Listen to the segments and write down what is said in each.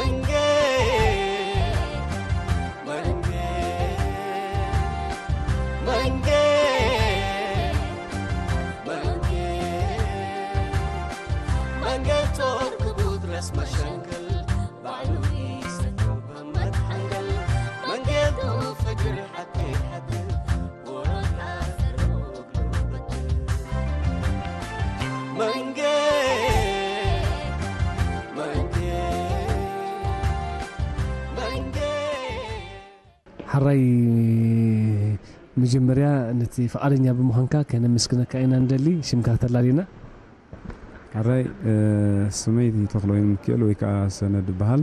መንጌ መንጌ መንጌ መንጌ ቶር ክቡት ረስ መሸንክል ባዕሉ ይሰከብ መትሐንገል መንጌ ፈጅር ሐቴ ሐቴ ወሮታ መንጌ መንጌ መንጌ ሓራይ መጀመርያ ነቲ ፍቓደኛ ብምዃንካ ከነመስግነካ ኢና ንደሊ። ሽምካ ተላሊና። ሓራይ ስመይ ተኽለወይኒ ምክኤል ወይ ከዓ ሰነድ ይበሃል።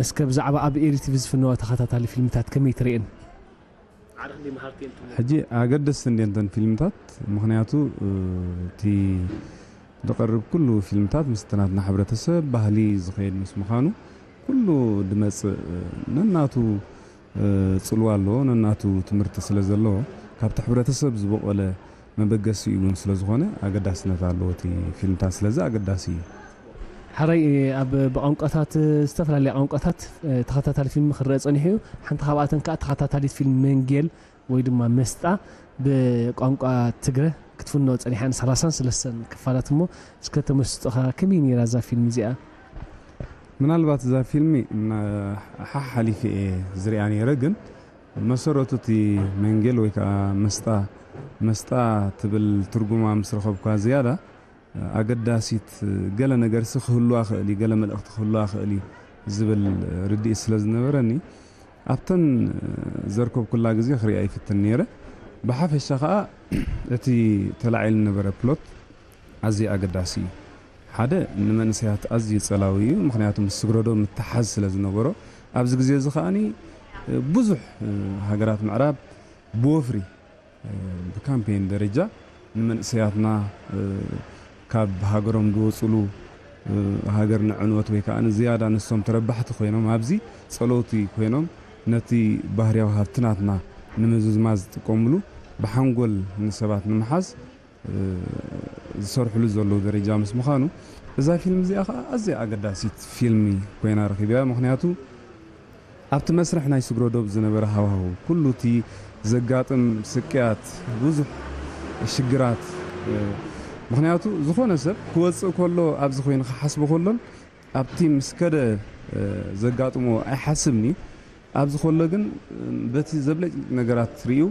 እስከ ብዛዕባ ኣብ ኤሪ ቲቪ ዝፍነዋ ተኸታታሊ ፊልምታት ከመይ ትርእየን? ሕጂ ኣገደስቲ እንዴንተን ፊልምታት ምክንያቱ እቲ ዝቐርብ ኩሉ ፊልምታት ምስ ናትና ሕብረተሰብ ባህሊ ዝኸይድ ምስ ምዃኑ ኩሉ ድመፅእ ነናቱ ፅልዋ ኣለዎ፣ ነናቱ ትምህርቲ ስለ ዘለዎ ካብቲ ሕብረተሰብ ዝበቆለ መበገሲ እውን ስለ ዝኾነ ኣገዳስነት ኣለዎ እቲ ፊልምታት። ስለዚ ኣገዳሲ እዩ። ሓራይ ኣብ ብቋንቋታት ዝተፈላለያ ቋንቋታት ተኸታታሊ ፊልም ክረአ ፀኒሑ እዩ። ሓንቲ ካብኣተን ከዓ ተኸታታሊት ፊልም መንጌል ወይ ድማ መስጣ ብቋንቋ ትግረ ክትፍኖ ፀኒሓ ን ሰላሳን ሰለስተን ክፋላት እሞ እስከ ተመስጦኻ ከመይ ነይራ እዛ ፊልም እዚኣ? ምናልባት እዛ ፊልሚ ሓሓሊፈ እየ ዝሪኣ ነይረ፣ ግን መሰረቱ እቲ መንጌል ወይ ከዓ መስጣ መስጣ ትብል ትርጉማ ምስ ረኸብኳ ዝያዳ ኣገዳሲት ገለ ነገርሲ ክህልዋ ክእል እዩ፣ ገለ መልእኽቲ ክህልዋ ክእል እዩ ዝብል ርድኢት ስለ ዝነበረኒ ኣብተን ዘርከብኩላ ግዜ ክሪኣ ይፍትን ነይረ። ብሓፈሻ ከዓ እቲ ተላዒሉ ዝነበረ ፕሎት ኣዝዩ ኣገዳሲ እዩ። ሓደ ንመንእሰያት ኣዝዩ ጸላዊ እዩ፣ ምኽንያቱ ምስ ስግረዶ ምትሓዝ ስለ ዝነበሮ ኣብዚ ግዜ እዚ ከዓኒ ብዙሕ ሃገራት ምዕራብ ብወፍሪ ብካምፔን ደረጃ ንመንእሰያትና ካብ ሃገሮም ዝወፅሉ ሃገር ንዕንወት ወይ ከዓ ዝያዳ ንሶም ተረባሕቲ ኮይኖም ኣብዚ ፀለውቲ ኮይኖም ነቲ ባህርያዊ ሃብቲ ናትና ንምዝማዝ ዝጥቀምሉ ብሓንጎል ንሰባት ንምሓዝ ዝሰርሕሉ ዘለዉ ደረጃ ምስ ምዃኑ እዛ ፊልም እዚኣ ከዓ ኣዝያ ኣገዳሲት ፊልሚ ኮይና ረኺበያ። ምክንያቱ ኣብቲ መስርሕ ናይ ስግረ ዶብ ዝነበረ ሃዋህው ኩሉ እቲ ዘጋጥም ስቅያት ብዙሕ ሽግራት ምክንያቱ ዝኾነ ሰብ ክወፅእ ከሎ ኣብዚ ኮይኑ ክሓስቡ ከሎን ኣብቲ ምስ ከደ ዘጋጥሞ ኣይሓስብን እዩ። ኣብዚ ከሎ ግን በቲ ዘብለጭልጭ ነገራት ርእዩ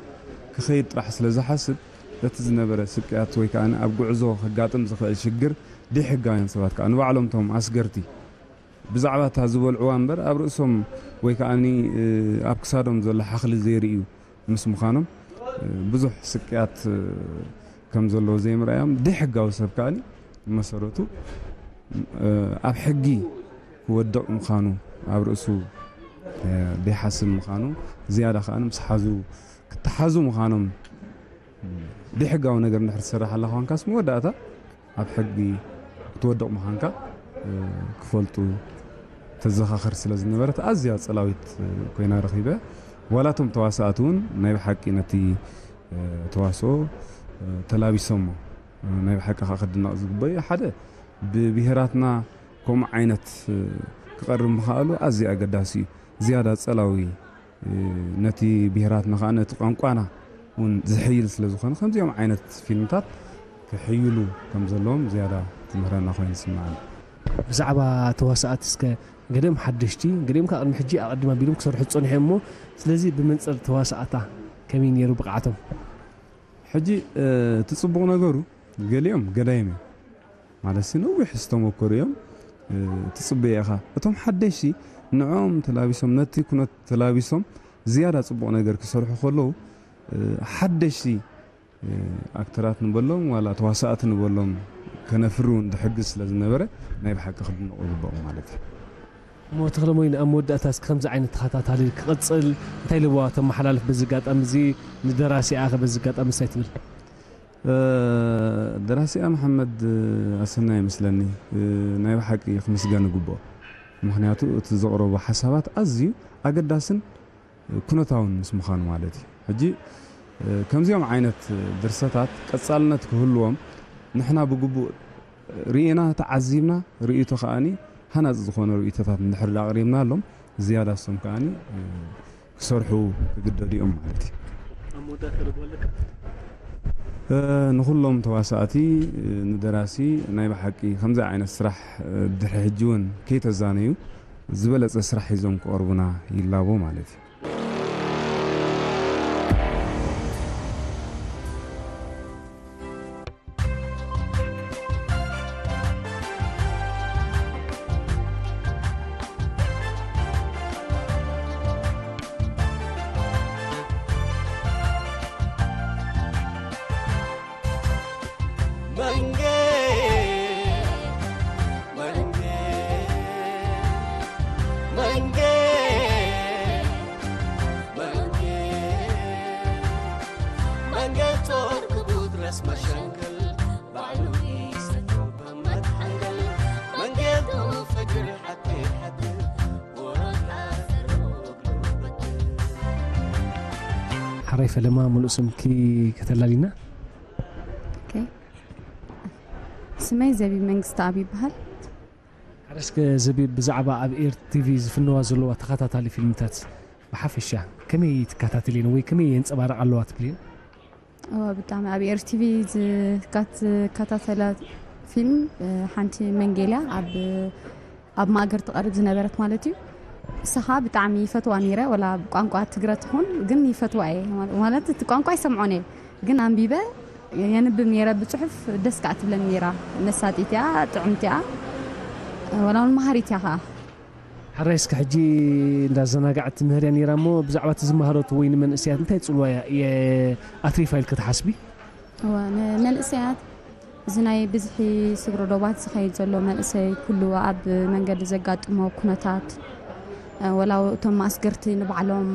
ክኸይድ ጥራሕ ስለ ዝሓስብ በቲ ዝነበረ ስቅያት ወይ ከዓ ኣብ ጉዕዞ ከጋጥም ዝኽእል ሽግር ደይሕጋውያን ሰባት ከዓ ንባዕሎም እቶም ኣስገርቲ ብዛዕባ እታ ዝበልዕዋ እምበር ኣብ ርእሶም ወይ ከዓ ኣብ ክሳዶም ዘሎ ሓኽሊ ዘይርእዩ ምስ ምዃኖም ብዙሕ ስቅያት ከም ዘለዎ ዘይምርኣዮም ደይሕጋዊ ሰብ ከዓ ብመሰረቱ ኣብ ሕጊ ክወድቕ ምዃኑ ኣብ ርእሱ ደይሓስብ ምዃኑ ዝያዳ ከዓ ምስ ሓዙ ክተሓዙ ምዃኖም ደይሕጋዊ ነገር እንድሕር ትሰርሕ ኣላ ኳንካስ መወዳእታ ኣብ ሕጊ ክትወድቕ ምዃንካ ክፈልጡ ተዘኻኽር ስለ ዝነበረት ኣዝያ ጸላዊት ኮይና ረኺበ። ዋላ እቶም ተዋሳእቲ እውን ናይ ብሓቂ ነቲ ተዋስኦ ተላቢሶሞ ናይ ብሓቂ ከዓ ክድነቕ ዝግበኦ ሓደ ብብሄራትና ከምኡ ዓይነት ክቐርብ ምኽኣሉ ኣዝዩ ኣገዳሲ እዩ። ዝያዳ ጸላዊ ነቲ ብሄራትና ከዓ ነቲ ቋንቋና እውን ዝሕይል ስለ ዝኾነ ከምዚኦም ዓይነት ፊልምታት ክሕይሉ ከም ዘለዎም ዝያዳ ትምህረና ኮይኑ ይስምዓኒ። ብዛዕባ ተዋሳእቲ እስከ ገሊኦም ሓደሽቲ ገሊኦም ከዓ ቅድሚ ሕጂ ኣቐድም ኣቢሎም ክሰርሑ ዝፀንሑ እዮም እሞ ስለዚ ብመንፅር ተዋሳእታ ከመይ ነይሩ ብቕዓቶም? ሕጂ እቲ ፅቡቕ ነገሩ ገሊኦም ገዳይም እዮም ማለት ነዊሕ ዝተመኮሩ እዮም ትፅበየ ኢኻ። እቶም ሓደሽቲ ንዕኦም ተላቢሶም ነቲ ኩነት ተላቢሶም ዝያዳ ፅቡቕ ነገር ክሰርሑ ከለዉ ሓደሽቲ ኣክተራት ንበሎም ዋላ ተዋሳእቲ ንበሎም ከነፍሪ እውን ዝሕግዝ ስለ ዝነበረ ናይ ብሓቂ ክድነቑ ይግበኦም ማለት እዩ። እሞ ተኽለሞይን ኣብ መወዳእታ እስኪ ከምዚ ዓይነት ተኸታታሊ ክቕፅል እንታይ ልቦዋ ተመሓላልፍ በዚ ኣጋጣሚ እዚ ንደራሲኣ ከ በዚ ኣጋጣሚ እንታይ ትብል? ደራሲኣ መሓመድ ኣሰና ይመስለኒ ናይ ብሓቂ ክምስገን ይግብኦ። ምክንያቱ እቲ ዘቕረቦ ሓሳባት ኣዝዩ ኣገዳስን ኩነታውን ምስ ምዃኑ ማለት እዩ። ሕጂ ከምዚኦም ዓይነት ድርሰታት ቀጻልነት ክህልዎም ንሕና ብግቡእ ርኢና ተዓዚብና ርእይቶ ከኣኒ ሃናፂ ዝኾነ ርእይቶታት እንድሕር ኣቕሪብናሎም ዝያዳ እሶም ከኣኒ ክሰርሑ ክግደዱ እዮም ማለት እዩ። ኣብ መወዳእታ ዶ ኣለካ? ንኩሎም ተዋሳእቲ፣ ንደራሲ፣ ናይ ብሓቂ ከምዚ ዓይነት ስራሕ ድሕሪ ሕጂ እውን ከይተዛነዩ ዝበለፀ ስራሕ ሒዞም ክቐርቡና ይላቦ ማለት እዩ። ሓራይ ፈለማ ሙሉእ ስምኪ ከተላሊና። ስመይ ዘቢብ መንግስቲ ኣብ ይበሃል። ሓረስከ ዘቢብ ብዛዕባ ኣብ ኤር ቲቪ ዝፍነዋ ዘለዋ ተኸታታሊ ፊልምታት ብሓፈሻ ከመይ ትከታተልየን ወይ ከመይ የንፀባርቕ ኣለዋ ትብልየን? ብጣዕሚ ኣብ ኤር ቲቪ ዝከታተላ ፊልም ሓንቲ መንጌልያ ኣብ ኣብ ማእገር ትቐርብ ዝነበረት ማለት እዩ። ንሳ ብጣዕሚ ይፈትዋ ነይረ፣ ወላ ቋንቋ ትግረ ትኹን ግን ይፈትዋ እየ ማለት እቲ ቋንቋ ይሰምዖን እየ ግን ኣንቢበ የንብብ ነይረ ብፅሑፍ ደስ ከዓ ትብለኒ ነይራ። መሳጢት እያ፣ ጥዕምቲ እያ፣ ወላ እውን መሃሪት እያ ከዓ። ሓራይ እስከ ሕጂ እንዳዘናጋዕት ትምህር እያ ነይራ እሞ ብዛዕባ እቲ ዝመሃረቱ ወይ ንመንእሰያት እንታይ ፅልዋ እያ ኣትሪፋ ኢልክ ትሓስቢ? እወ ንመንእሰያት እዚ ናይ ብዝሒ ስግረ ዶባት ዝኸይድ ዘሎ መንእሰይ ኩሉ ኣብ መንገዲ ዘጋጥሞ ኩነታት ወላ እቶም ማእስገርቲ ንባዕሎም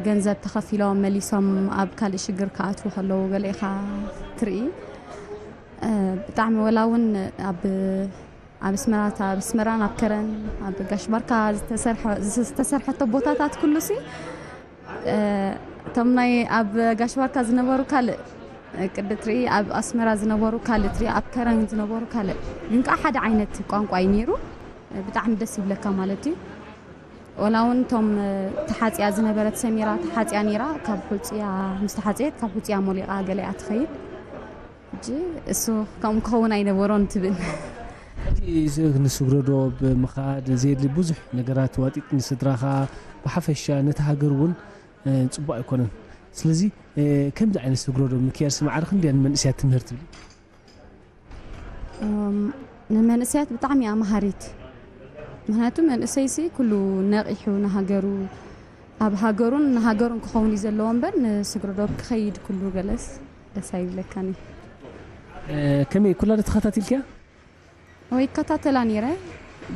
ገንዘብ ተኸፊሎም መሊሶም ኣብ ካልእ ሽግር ክኣትዉ ከለዉ ገለ ኢኻ ትርኢ። ብጣዕሚ ወላ እውን ኣብ ኣብ ኣስመራ ኣብ ኣስመራን ኣብ ከረን ኣብ ጋሽ ባርካ ዝተሰርሐቶ ቦታታት ኩሉ ሲ እቶም ናይ ኣብ ጋሽ ባርካ ዝነበሩ ካልእ ቅዲ ትርኢ፣ ኣብ ኣስመራ ዝነበሩ ካልእ ትርኢ፣ ኣብ ከረን ዝነበሩ ካልእ፣ ግን ከዓ ሓደ ዓይነት ቋንቋ እዩ ነይሩ። ብጣዕሚ ደስ ይብለካ ማለት እዩ። ወላ እውን እቶም ተሓፅያ ዝነበረት ሰሚራ ተሓፅያ ነይራ፣ ካብ ሑፅያ ምስ ተሓፅየት ካብ ሑፅያ ሞሊቓ ገለ እያ ትኸይድ። ሕጂ እሱ ከምኡ ክኸውን ኣይነበሮን ትብል። ሕጂ ንስግረዶ ብምኻድ ዘየድሊ ብዙሕ ነገራት ዋጢጥ ንስድራኻ ብሓፈሻ ነቲ ሃገር እውን ፅቡቅ ኣይኮነን። ስለዚ ከምዚ ዓይነት ስግረዶ ምክያድ ስማዕርኽ እንዲያ ንመንእሰያት ትምህር ትብል? ንመንእሰያት ብጣዕሚ እያ መሃሪት። ምክንያቱ መንእሰይሲ ኩሉ ነቒሑ ንሃገሩ ኣብ ሃገሩን ንሃገሩን ክኸውን እዩ ዘለዎ እምበር ንስግረዶ ክኸይድ ኩሉ ገለስ ደስ ኣይብለካን እዩ። ከመይ ኩላ ዶ ተኸታቲልክያ? ወይ ይከታተላ ነይረ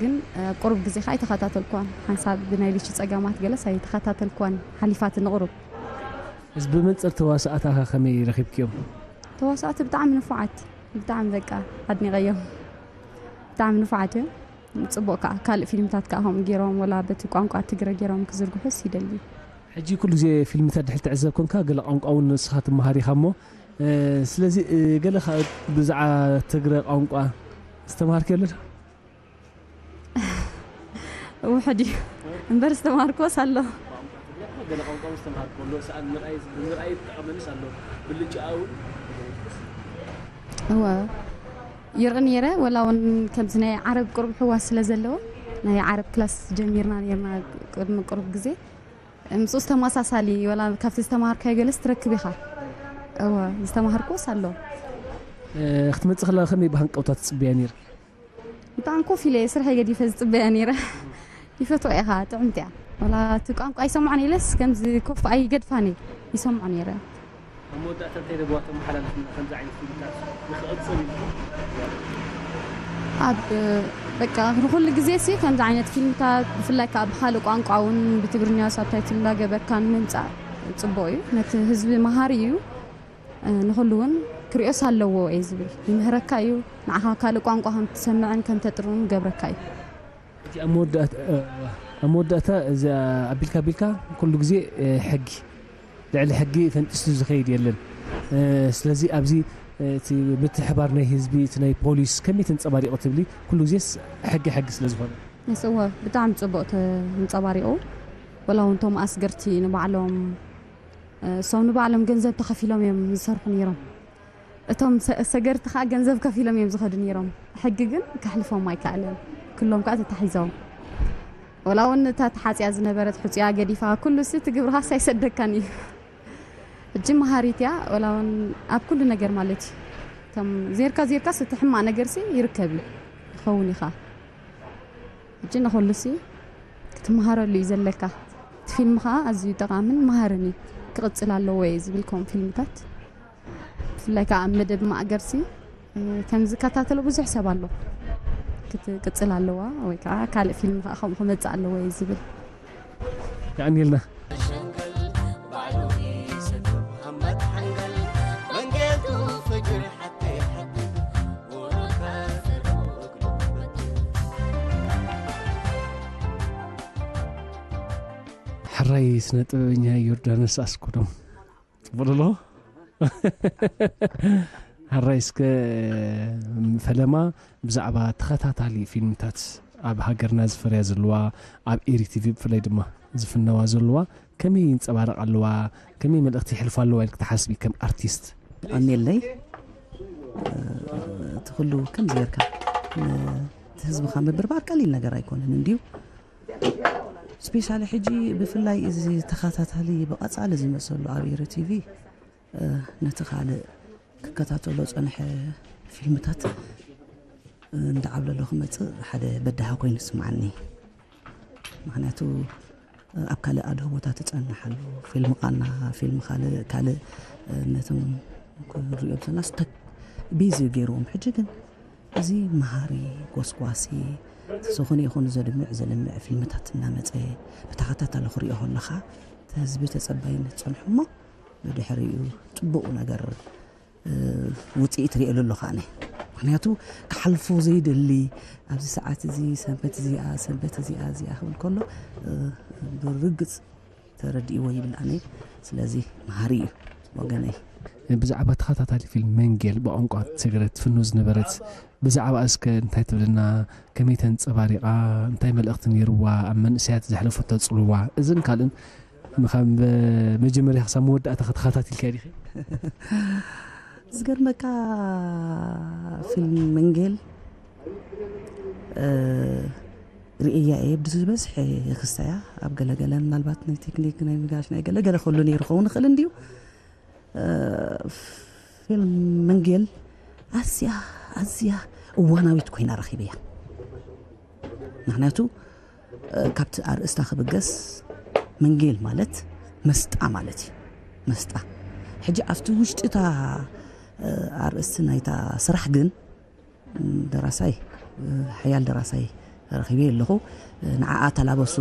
ግን ኣብ ቁሩብ ግዜ ከዓ ኣይተኸታተልኳን። ሓንሳብ ብናይ ልቺ ፀገማት ገለስ ኣይተኸታተልኳን ሓሊፋትኒ ቁሩብ። እዚ ብመንፅር ተዋሳእታኻ ከመይ ረኺብክዮም? ተዋሳእቲ ብጣዕሚ ንፉዓት ብጣዕሚ በቃ ኣድኒቐዮም። ብጣዕሚ ንፉዓት እዮም። ፅቡቕ ከዓ ካልእ ፊልምታት ከዓ ከምኡ ገይሮም ወላ በቲ ቋንቋ ትግረ ገይሮም ክዝርግሑስ ይደሊ። ሕጂ ኩሉ ግዜ ፊልምታት ድሕሪ ትዕዘብ ኮንካ ገለ ቋንቋ እውን ንስኻ ትመሃር ኢኻ እሞ ስለዚ ገለ ብዛዕባ ትግረ ቋንቋ ዝተምሃርክዮ ኣሎ? ውሕድ እዩ እምበር ዝተምሃርክዎስ ኣሎ። ገለ ቋንቋ ዝተምሃርክዎ ኣሎ ሰኣን ምርኣይ ምርኣይ ዝጠቐመንስ ኣሎ ብልጫ እውን እወ ይርኢ ነይረ። ወላ እውን ከምዚ ናይ ዓረብ ቅሩብ ሕዋስ ስለ ዘለዎ ናይ ዓረብ ክላስ ጀሚርና ነርና ቅድሚ ቅሩብ ግዜ ምስኡስ ተመሳሳሊ ወላ ካብቲ ዝተምሃርካዮ ገለስ ትረክብ ኢኻ። እወ ዝተምሃርክዎስ ኣሎ። ክትመፅእ ከላ ከመይ ብሃንቀውታ ትፅበያ ነይርኪ? ብጣዕሚ ኮፍ ኢለ ስርሐይ ገዲፈ ዝፅበያ ነይረ። ይፈትዋ ኢኻ ጥዕምቲ እያ። ወላ እቲ ቋንቋ ይሰምዖን ኢለስ ከምዚ ኮፍ ኣይገድፋን እየ ይሰምዖ ነይረ። ኣብ መወዳእታ እንታይ ደብዋ ተመሓላልፍና ከምዚ ዓይነት ፊልምታት ንክቕፅል ኢልኩም? ኣብ በቃ ንኩሉ ግዜ ሲ ከምዚ ዓይነት ፊልምታት ብፍላይ ከዓ ብካልእ ቋንቋ እውን ብትግርኛ ሳብታይትል እንዳገበርካ ንምምፃእ ፅቡቅ እዩ። ነቲ ህዝቢ መሃሪ እዩ። ንኹሉ እውን ክሪኦስ ኣለዎ እየ ዝብል። ይምህረካ እዩ፣ ንዓኻ ካልእ ቋንቋ ከም ትሰምዕን ከም ተጥርውን ይገብረካ እዩ። ሕጂ ኣብ መወዳእታ ኣብ መወዳእታ እዚ ኣቢልካ ኣቢልካ ኩሉ ግዜ ሕጊ ልዕሊ ሕጊ ፈንጢሱ ዝኸይድ የለን። ስለዚ ኣብዚ እቲ ምትሕባር ናይ ህዝቢ፣ እቲ ናይ ፖሊስ ከመይ ተንጸባሪቑ ትብሊ? ኩሉ ግዜስ ሕጊ ሕጊ ስለ ዝኾነ። ንስዎ ብጣዕሚ ጽቡቕ ተንጸባሪቑ። ወላ እውን እቶም ኣስገርቲ ንባዕሎም፣ እሶም ንባዕሎም ገንዘብ ተኸፊሎም እዮም ዝሰርሑ ነይሮም። እቶም ሰ-፣ ሰገርቲ ከዓ ገንዘብ ከፊሎም እዮም ዝኸዱ ነይሮም። ሕጊ ግን ከሕልፎም ኣይከኣለን። ኩሎም ከዓ ተታሒዞም። ወላ እውን እታ ተሓፅያ ዝነበረት ሕፁያ ገዲፋ፣ ኩሉ ሲ እቲ ግብርኻስ ኣይሰደካን እዩ። ሕጂ መሃሪት እያ፣ ወላ እውን ኣብ ኩሉ ነገር ማለት እዩ። ከም ዜርካ ዜርካስ እቲ ሕማቕ ነገር ሲ ይርከብ እዩ፣ ይኸውን እዩ ከዓ። ሕጂ ንኹሉ ሲ ክትመሃረሉ እዩ ዘለካ። እቲ ፊልም ከዓ ኣዝዩ ጠቓምን መሃርን እዩ። ክቕጽል ኣለዎ እየ ዝብል ከም ፊልምታት፣ ብፍላይ ከዓ ኣብ መደብ ማእገርሲ ከም ዝከታተሎ ብዙሕ ሰብ ኣሎ። ክትቅጽል ኣለዋ ወይ ከዓ ካልእ ፊልም ከዓ ከምኡ ክመጽእ ኣለዎ እየ ዝብል። የቐንየልና። ሕራይ ስነ ጥበበኛ ዮርዳኖስ ኣስኮዶም። ጽቡቕ ኣሎ። ሕራይ እስከ ፈለማ ብዛዕባ ተኸታታሊ ፊልምታት ኣብ ሃገርና ዝፈርያ ዘለዋ፣ ኣብ ኤሪ ቲቪ ብፍላይ ድማ ዝፍነዋ ዘለዋ ከመይ ይንጸባረቕ ኣለዋ፣ ከመይ መልእኽቲ ይሕልፋ ኣለዋ ኢልክ ትሓስቢ ከም ኣርቲስት? ኣሜለይ፣ እቲ ኩሉ ከምዚ ጌርካ ን-፣ እቲ ህዝብኻ ምብርባር ቀሊል ነገር ኣይኮነን እንድዩ። ስፔሻሊ ሕጂ ብፍላይ እዚ ተኸታታሊ ብቐጻሊ ዝመጸሉ ኣብ ኤሪ ቲቪ፣ እ፣ ነቲ ካልእ ክከታተሎ ጸንሐ ፊልምታት፣ እ፣ እንዳዓብለሎ ክመጽእ ሓደ በዳሂ ኮይኑ ይስምዓኒ። ምኽንያቱ፣ እ፣ ኣብ ካልእ ኣድህቦታት ትጸንሕ ኣሎ። ፊልም ቃና፣ ፊልም ካልእ፣ ካልእ፣ እ፣ ነቶም ክንሪኦም ዘለና ስተክ ቢዚ ገይርዎም። ሕጂ ግን እዚ መሃሪ፣ ጎስጓሲ፣ ዝኾነ ይኹን ዘድምዕ፣ ዘልምዕ ፊልምታት እናመጸ ብተኸታታሊ ክሪኦ ከለኻ፣ እቲ ህዝቢ ተጸባይነት ጸንሑ እሞ፣ ብድሕሪኡ ጽቡቕ ነገር፣ እ፣ ውጽኢት ርእየሉ ኣለኹ ኣነ። ምኽንያቱ፣ ክሓልፎ ዘይደሊ፣ ኣብዚ ሰዓት እዚ፣ ሰንበት እዚኣ፣ ሰንበት እዚኣ፣ እዚኣ ክብል ከሎ፣ እ፣ ብርግጽ ተረዲእዎ ይብል ኣነ። ስለዚ መሃሪ እዩ ወገነይ። ብዛዕባ ተኸታታሊ ፊልም መንጌል ብቋንቋ ትግረ ትፍኖ ዝነበረት፣ ብዛዕባ እስከ እንታይ ትብልና፣ ከመይ ተንጸባሪቓ፣ እንታይ መልእኽቲ ነይርዋ፣ ኣብ መንእሰያት ዘሕለፈቶ ጽልዋ፣ እዝን ካልእን ካብ መጀመርያ ክሳብ መወዳእታ ከተኸታቲልካ ዲኺ? ዝገርመካ ፊልም መንጌል፣ እ፣ ርእያ እየ ብዝበዝሐ ክስታያ። ኣብ ገለገለ ምናልባት ናይ ቴክኒክ ናይ ምጋሽ ናይ ገለገለ ክህሉ ነይሩ ክኸውን ይኽእል እንድዩ። እ፣ ፊልም መንጌል ኣዝያ፣ ኣዝያ እዋናዊት ኮይና ረኺበያ። ምኽንያቱ፣ እ፣ ካብቲ ኣርእስታ ክብገስ መንጌል ማለት መስጣ ማለት እዩ። መስጣ። ሕጂ ኣብቲ ውሽጢ እታ፣ እ፣ ኣርእስቲ ናይታ ስራሕ ግን፣ ም፣ ደራሳይ፣ እ፣ ሓያል ደራሳይ ረኺበ ኣለኹ። እ፣ ንዓኣ ተላበሱ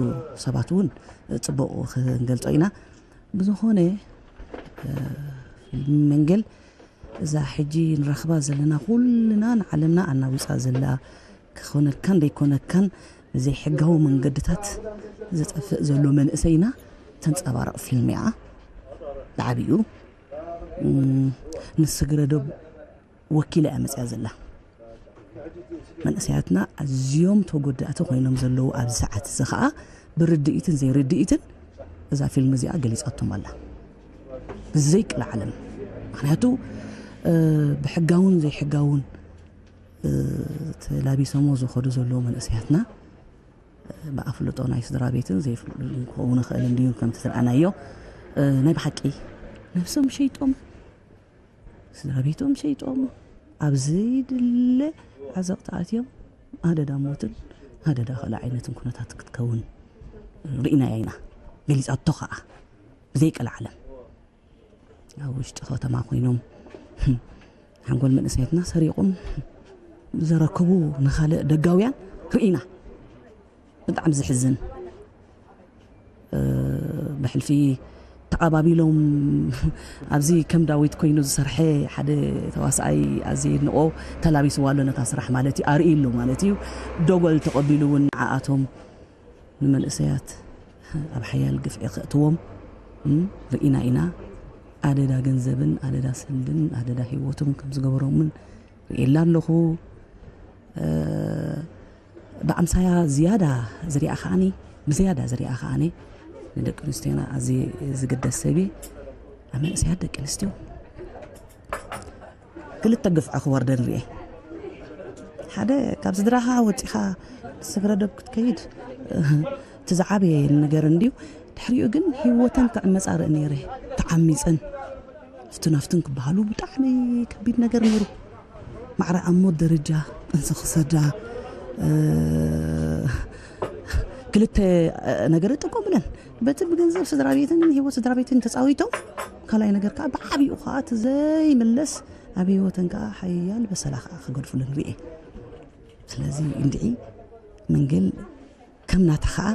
ሰባት እውን፣ እ፣ ጽቡቕ ክንገልጾ ኢና። ብዝኾነ፣ እ፣ ፊልም መንጌል እዛ ሕጂ ንረኽባ ዘለና ኩልና ንዓለምና ኣናዊጻ ዘላ ክኾነካን ዘይኮነካን ብዘይሕጋዊ መንገድታት ዝጠፍእ ዘሎ መንእሰይና ተንጸባርቕ ፊልም እያ። ብዓቢኡ፣ ም፣ ንስግረ ዶብ ወኪላ እያ መጽያ ዘላ። መንእሰያትና ኣዝዮም ተጎዳእቲ ኮይኖም ዘለዉ ኣብዚ ሰዓት እዚ ኸኣ ብርድኢትን ዘይርድኢትን እዛ ፊልም እዚኣ ገሊጻቶም ኣላ። ብዘይቅልዓለም። ምኽንያቱ፣ እ፣ ብሕጋውን ዘይሕጋውን፣ እ፣ ተላቢሶሞ ዝኸዱ ዘለዉ መንእሰያትና፣ እ፣ ብኣፍልጦ ናይ ስድራ ቤትን ዘይፍልጡን ክኸውን ይኽእል እንድዩ፣ ከምቲ ዝረኣናዮ፣ እ፣ ናይ ብሓቂ ነብሶም ሸይጦም፣ ስድራ ቤቶም ሸይጦም፣ ኣብ ዘይድለ ዓዘቕቲ ኣትዮም፣ ኣደዳ ሞትን ኣደዳ ካልእ ዓይነትን ኩነታት ክትከውን ርኢናያ ኢና። ገሊጻቶ ኸኣ፣ ብዘይቀልዓለም። ኣብ ውሽጢ ከተማ ኮይኖም፣ ሓንጎል መንእሰያትና ሰሪቑም ዘረከቡ ንኻልእ ደጋውያን ርኢና። ብጣዕሚ ዘሕዝን። እ፣ ብሕልፊ ተቐባቢሎም ኣብዚ ከም ዳዊት ኮይኑ ዝሰርሐ ሓደ ተዋስኣይ ኣዝየ የድንቖ። ተላቢስዋ ኣሎ ነታ ስራሕ ማለት እዩ፣ ኣርእዩ ኣሎ ማለት እዩ። ደጎል ተቐቢሉ እውን ንዓኣቶም ንመንእሰያት ኣብ ሓያል ግፍዒ ከእትዎም፣ እም፣ ርኢና ኢና። ኣደዳ ገንዘብን ኣደዳ ሰንድን ኣደዳ ህይወቶም ከም ዝገበሮምን ርእየላ ኣለኹ። ብኣምሳያ ዝያዳ ዝሪኣ ከዓኒ ብዝያዳ ዝሪኣ ከዓኒ ንደቂ ኣንስትዮና ኣዝየ ዝግደስ ሰብ እየ። ኣብ መንእሰያት ደቂ ኣንስትዮ ክልተ ግፍዒ ክወርደን ርኤ። ሓደ ካብ ስድራኻ ወፂኻ ስግረ ዶብ ክትከይድ እቲ ዝዓበየ ነገር እንድዩ። ድሕሪኡ ግን ህይወተን ክዕመፃ ርእ ነይረ። ተዓሚፀን ፍትን ኣፍትን ክበሃሉ ብጣዕሚ ከቢድ ነገር ነይሩ። ማዕረ ኣብ ሞት ደረጃ ጥንሲ ክሰዳ ክልተ ነገር ይጥቀሙለን። በቲ ብገንዘብ ስድራ ቤትን ህይወት ስድራ ቤትን ተፃዊቶም ካልኣይ ነገር ከዓ ብዓብኡ ከዓ እቲ ዘይምለስ ኣብ ህይወተን ከዓ ሓያል በሰላ ከዓ ክገድፉለን ርኤ። ስለዚ እንድዒ መንገል ከም ናታ ከዓ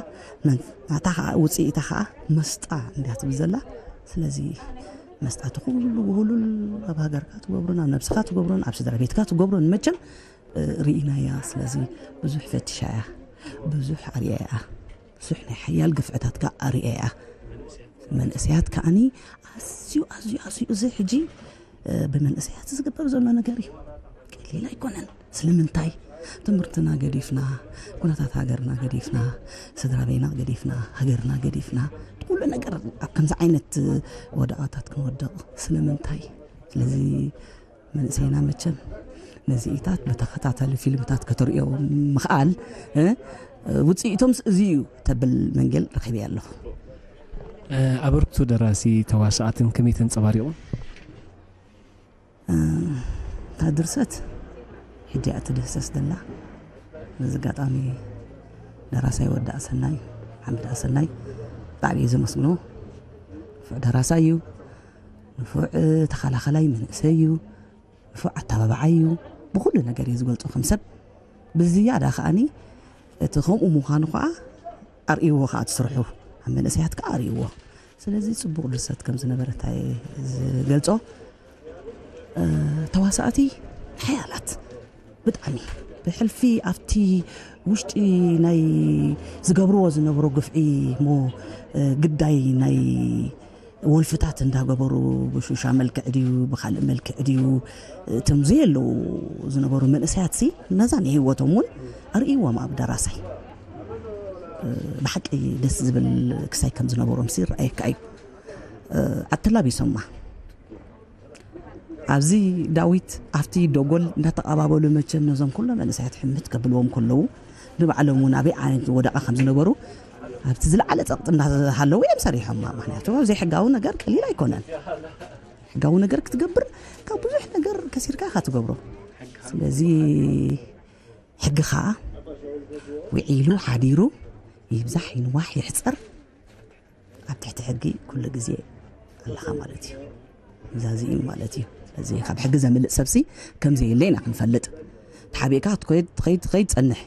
ናታ ከዓ ውፅኢታ ከዓ መስጣ እንዲያ ትብል ዘላ። ስለዚ መስጣ ትኩሉ ውህሉል ኣብ ሃገርካ ትገብሮን ኣብ ነብስካ ትገብሮን ኣብ ስድራ ቤትካ ትገብሮን መቸም ርኢናያ። ስለዚ ብዙሕ ፈትሻ እያ፣ ብዙሕ ኣርእያ እያ፣ ብዙሕ ናይ ሓያል ግፍዕታት ከዓ ኣርእያ እያ። መንእሰያት ከዓኒ ኣዝዩ ኣዝዩ ኣዝዩ እዚ ሕጂ ብመንእሰያት ዝግበር ዘሎ ነገር እዩ። ቀሊል ኣይኮነን። ስለምንታይ ትምህርትና ገዲፍና፣ ኩነታት ሃገርና ገዲፍና፣ ስድራ ቤና ገዲፍና፣ ሃገርና ገዲፍና፣ ኩሉ ነገር ኣብ ከምዚ ዓይነት ወደቓታት ክንወደቕ ስለምንታይ? ስለዚ መንእሰይና መቸም ነዚኢታት ብተኸታታሊ ፊልምታት ከተርእዮ ምኽኣል ውፅኢቶም እዚ እዩ ተብል መንገል ረኺበ ኣለኹ። ኣበርክቶ ደራሲ ተዋሳእትን ከመይ ተንፀባሪቑ? እታ ድርሰት ሕጂ እያ ትድህሰስ ዘላ። በዚ ኣጋጣሚ ደራሳይ ወዲ ኣሰናይ ሓምድ ኣሰናይ ብጣዕሚ እየ ዘመስግኖ። ንፉዕ ደራሳይ እዩ፣ ንፉዕ ተኸላኸላይ መንእሰይ እዩ፣ ንፉዕ ኣተባባዓይ እዩ። ብኩሉ ነገር እየ ዝገልፆ ከም ሰብ። ብዝያዳ ከዓኒ እቲ ከምኡ ምዃኑ ከዓ ኣርእይዎ ከዓ ትስርሑ ኣብ መንእሰያት ከዓ ኣርእይዎ። ስለዚ ፅቡቕ ድርሰት ከም ዝነበረ እንታይ ዝገልፆ ተዋሳእቲ ሓያላት ብጣዕሚ ብሕልፊ ኣብቲ ውሽጢ ናይ ዝገብርዎ ዝነበሩ ግፍዒ ሞ ግዳይ ናይ ወልፍታት እንዳገበሩ ብሹሻ መልክዕ ድዩ ብካልእ መልክዕ ድዩ እቶም ዘየለዉ ዝነበሩ መንእሰያት ሲ ነዛ ናይ ህይወቶም እውን ኣርእይዎም ኣብ ደራሳይ ብሓቂ ደስ ዝብል ክሳይ ከም ዝነበሮም ሲ ረኣየካ እዩ ኣተላቢሶማ ኣብዚ ዳዊት ኣብቲ ደጎል እንዳተቐባበሉ መቸም ነዞም ኩሎም መንእሰያት ሕምት ከብልዎም ከለዉ ንባዕሎም እውን ኣበይ ዓይነት ወደቓ ከም ዝነበሩ ኣብቲ ዝለዓለ ፀቕጢ እንዳሃለዉ እዮም ሰሪሖማ። ምክንያቱ ዘይሕጋዊ ነገር ቀሊል ኣይኮነን። ሕጋዊ ነገር ክትገብር ካብ ብዙሕ ነገር ከሲርካ ኢኻ ትገብሮ። ስለዚ ሕጊ ከዓ ውዒሉ ሓዲሩ ይብዛሕ ይንዋሕ ይሕፀር ኣብ ትሕቲ ሕጊ ኩሉ ግዜ ኣለኻ ማለት እዩ። ዛዚ እዩ ማለት እዩ። ስለዚ ካብ ሕጊ ዘምልጥ ሰብሲ ከም ዘየለ ኢና ክንፈልጥ። ተሓቢእካ ክትከይድ ትኸይድ ትኸይድ ጸንሕ።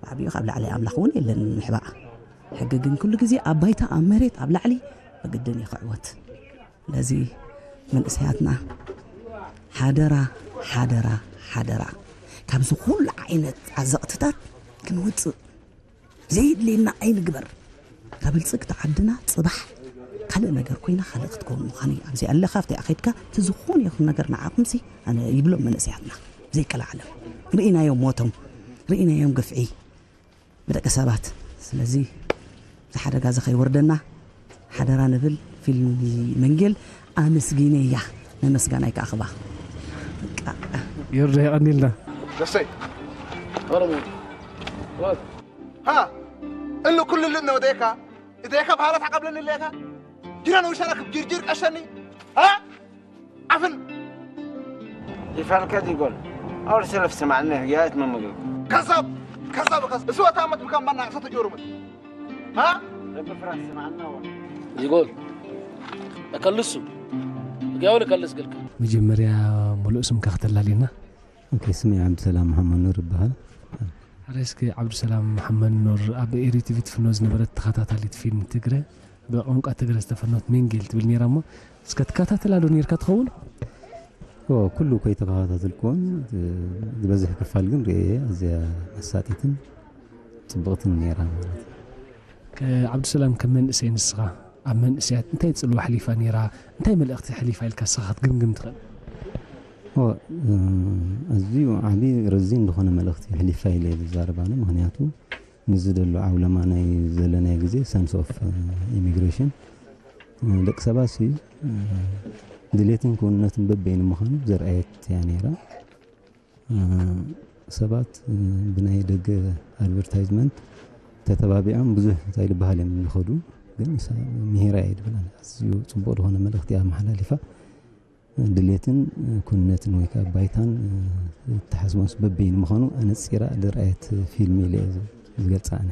ብዓቢኡ ካብ ላዕሊ ኣምላኽ እውን የለን ምሕባእ። ሕጊ ግን ኩሉ ግዜ ኣብ ባይታ ኣብ መሬት ኣብ ላዕሊ ብግድን እዩ ክዕወት። ስለዚ መንእሰያትና ሓደራ ሓደራ ሓደራ ካብዚ ኩሉ ዓይነት ኣዘቕትታት ክንወፅእ ዘየድልየና ኣይንግበር። ካብ ብልፅግቲ ዓድና ፅባሕ ካልእ ነገር ኮይና ካልእ ክትከውን ምዃን እዩ። ኣብዚ ኣለካ ኣብቲ ኣኸድካ እቲ ዝኾነ ይኹን ነገር ንዓኹምሲ ኣነ ይብሎም መንእሰያትና ዘይቀላዓለም ርኢናዮም ሞቶም ርኢናዮም ግፍዒ ብደቂ ሰባት። ስለዚ እዚ ሓደጋ እዚ ከይወርደና ሓደራ ንብል። ፊልም መንጌል ኣመስጊነ እያ ነመስጋናይ ከኣኽባ ይርዳ የቐኒልና ደሰይ ሃ እሉ ኩሉ ልነ ወደካ እደካ ባህለት ዓቀብለኒ ለካ ጅራ ንውሻና ክብ ጅርጅር ቀሸኒ ሃ ዓፍን ይፈልከ ዲጎል أول سلف سمعنا حكاية من مقلب ከዛብ ከዛብ ከስ እሱ ወታመት ብካም ባና ሰተ ጆሩመት ሃ رب فراس سمعنا ولا ይጎል እከልሱ ህጋዊ ንከልስ ገልካ መጀመርያ ሙሉእ ስምካ ክተላልየና ኦኬ ስመይ ዓብዱሰላም መሓመድ ኑር ይበሃል ሓረስኪ ዓብዱሰላም መሓመድ ኑር ኣብ ኤሪ ቲቪ ትፍኖ ዝነበረት ተኸታታሊት ፊልም ትግረ ብቋንቋ ትግረ ዝተፈኖት ሜንጌል ትብል ነይራ እሞ እስከ ትከታተላ ዶ ነይርካ ትኸውን ኦ ኩሉ ኮይተኸታተልኩዎን ዝበዝሕ ክፋል ግን ርእየ ኣዝያ መሳጢትን ጽብቕትን ነይራ ማለት እዩ ዓብዱሰላም ከም መንእሰይ ንስኻ ኣብ መንእሰያት እንታይ ጽልዋ ኣሕሊፋ ነይራ? እንታይ መልእኽቲ ኣሕሊፋ ኢልካ ንስኻ ክትግምግም ትኽእል? ኦ፣ እ፣ ኣዝዩ ዓቢ ረዚን ዝኾነ መልእኽቲ ኣሕሊፋ ኢለ እየ ዝዛረብ ኣነ። ምኽንያቱ ምስዚ ዘሎ ዓውለማ ናይ ዘለናዮ ግዜ፣ ሰንስ ኦፍ ኢሚግሬሽን፣ ደቂ ሰባት ሲ ድሌትን ክውንነትን በበይኑ ምዃኑ ዘርኣየት እያ ነይራ። ሰባት ብናይ ደገ ኣድቨርታይዝመንት ተተባቢዖም ብዙሕ እንታይ ዝበሃል እዮም ዝኸዱ፣ ግን ምሂራ እየ ድብል ኣነ። ኣዝዩ ፅቡቅ ዝኾነ መልእኽቲ እያ መሓላሊፋ። ድሌትን ኩንነትን ወይ ከዓ ባይታን ተሓስቦንስ በበይኑ ምዃኑ ኣነፂራ ዝረኣየት ፊልም ኢለ እየ ዝገልፃ ኣነ።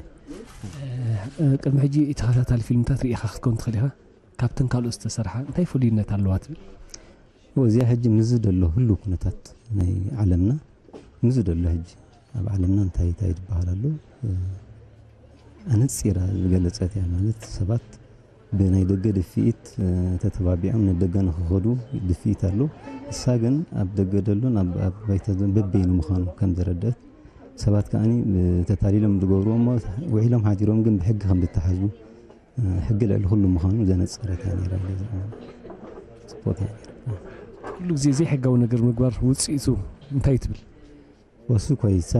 ቅድሚ ሕጂ ተኸታታሊ ፊልምታት ርኢኻ ክትከውን ትኽእል ኢኻ። ካብተን ካልኦት ዝተሰርሓ እንታይ ፍሉይነት ኣለዋ ትብል? እዚኣ ሕጂ ምዚ ደሎ ህሉ ኩነታት ናይ ዓለምና፣ ምዚ ደሎ ሕጂ ኣብ ዓለምና እንታይ እንታይ ዝበሃል ኣሎ ኣነፂራ ዝገለፀት እያ። ማለት ሰባት ብናይ ደገ ድፍኢት ተተባቢዖም ንደገ ንክኸዱ ድፍኢት ኣሎ። እሳ ግን ኣብ ደገ ደሎን ኣብ ባይታ በበይኑ ምዃኑ ከም ዘረደት፣ ሰባት ከዓኒ ተታሊሎም ዝገብርዎ እሞ ውዒሎም ሓዲሮም ግን ብሕጊ ከም ዝተሓዙ፣ ሕጊ ልዕሊ ኩሉ ምዃኑ ዘነፀረት እያ ነይራ። ስፖርት እያ ነይራ። ኩሉ ግዜ ዘይሕጋዊ ነገር ምግባር ውፅኢቱ እንታይ ትብል? ወሱ ኮይሳ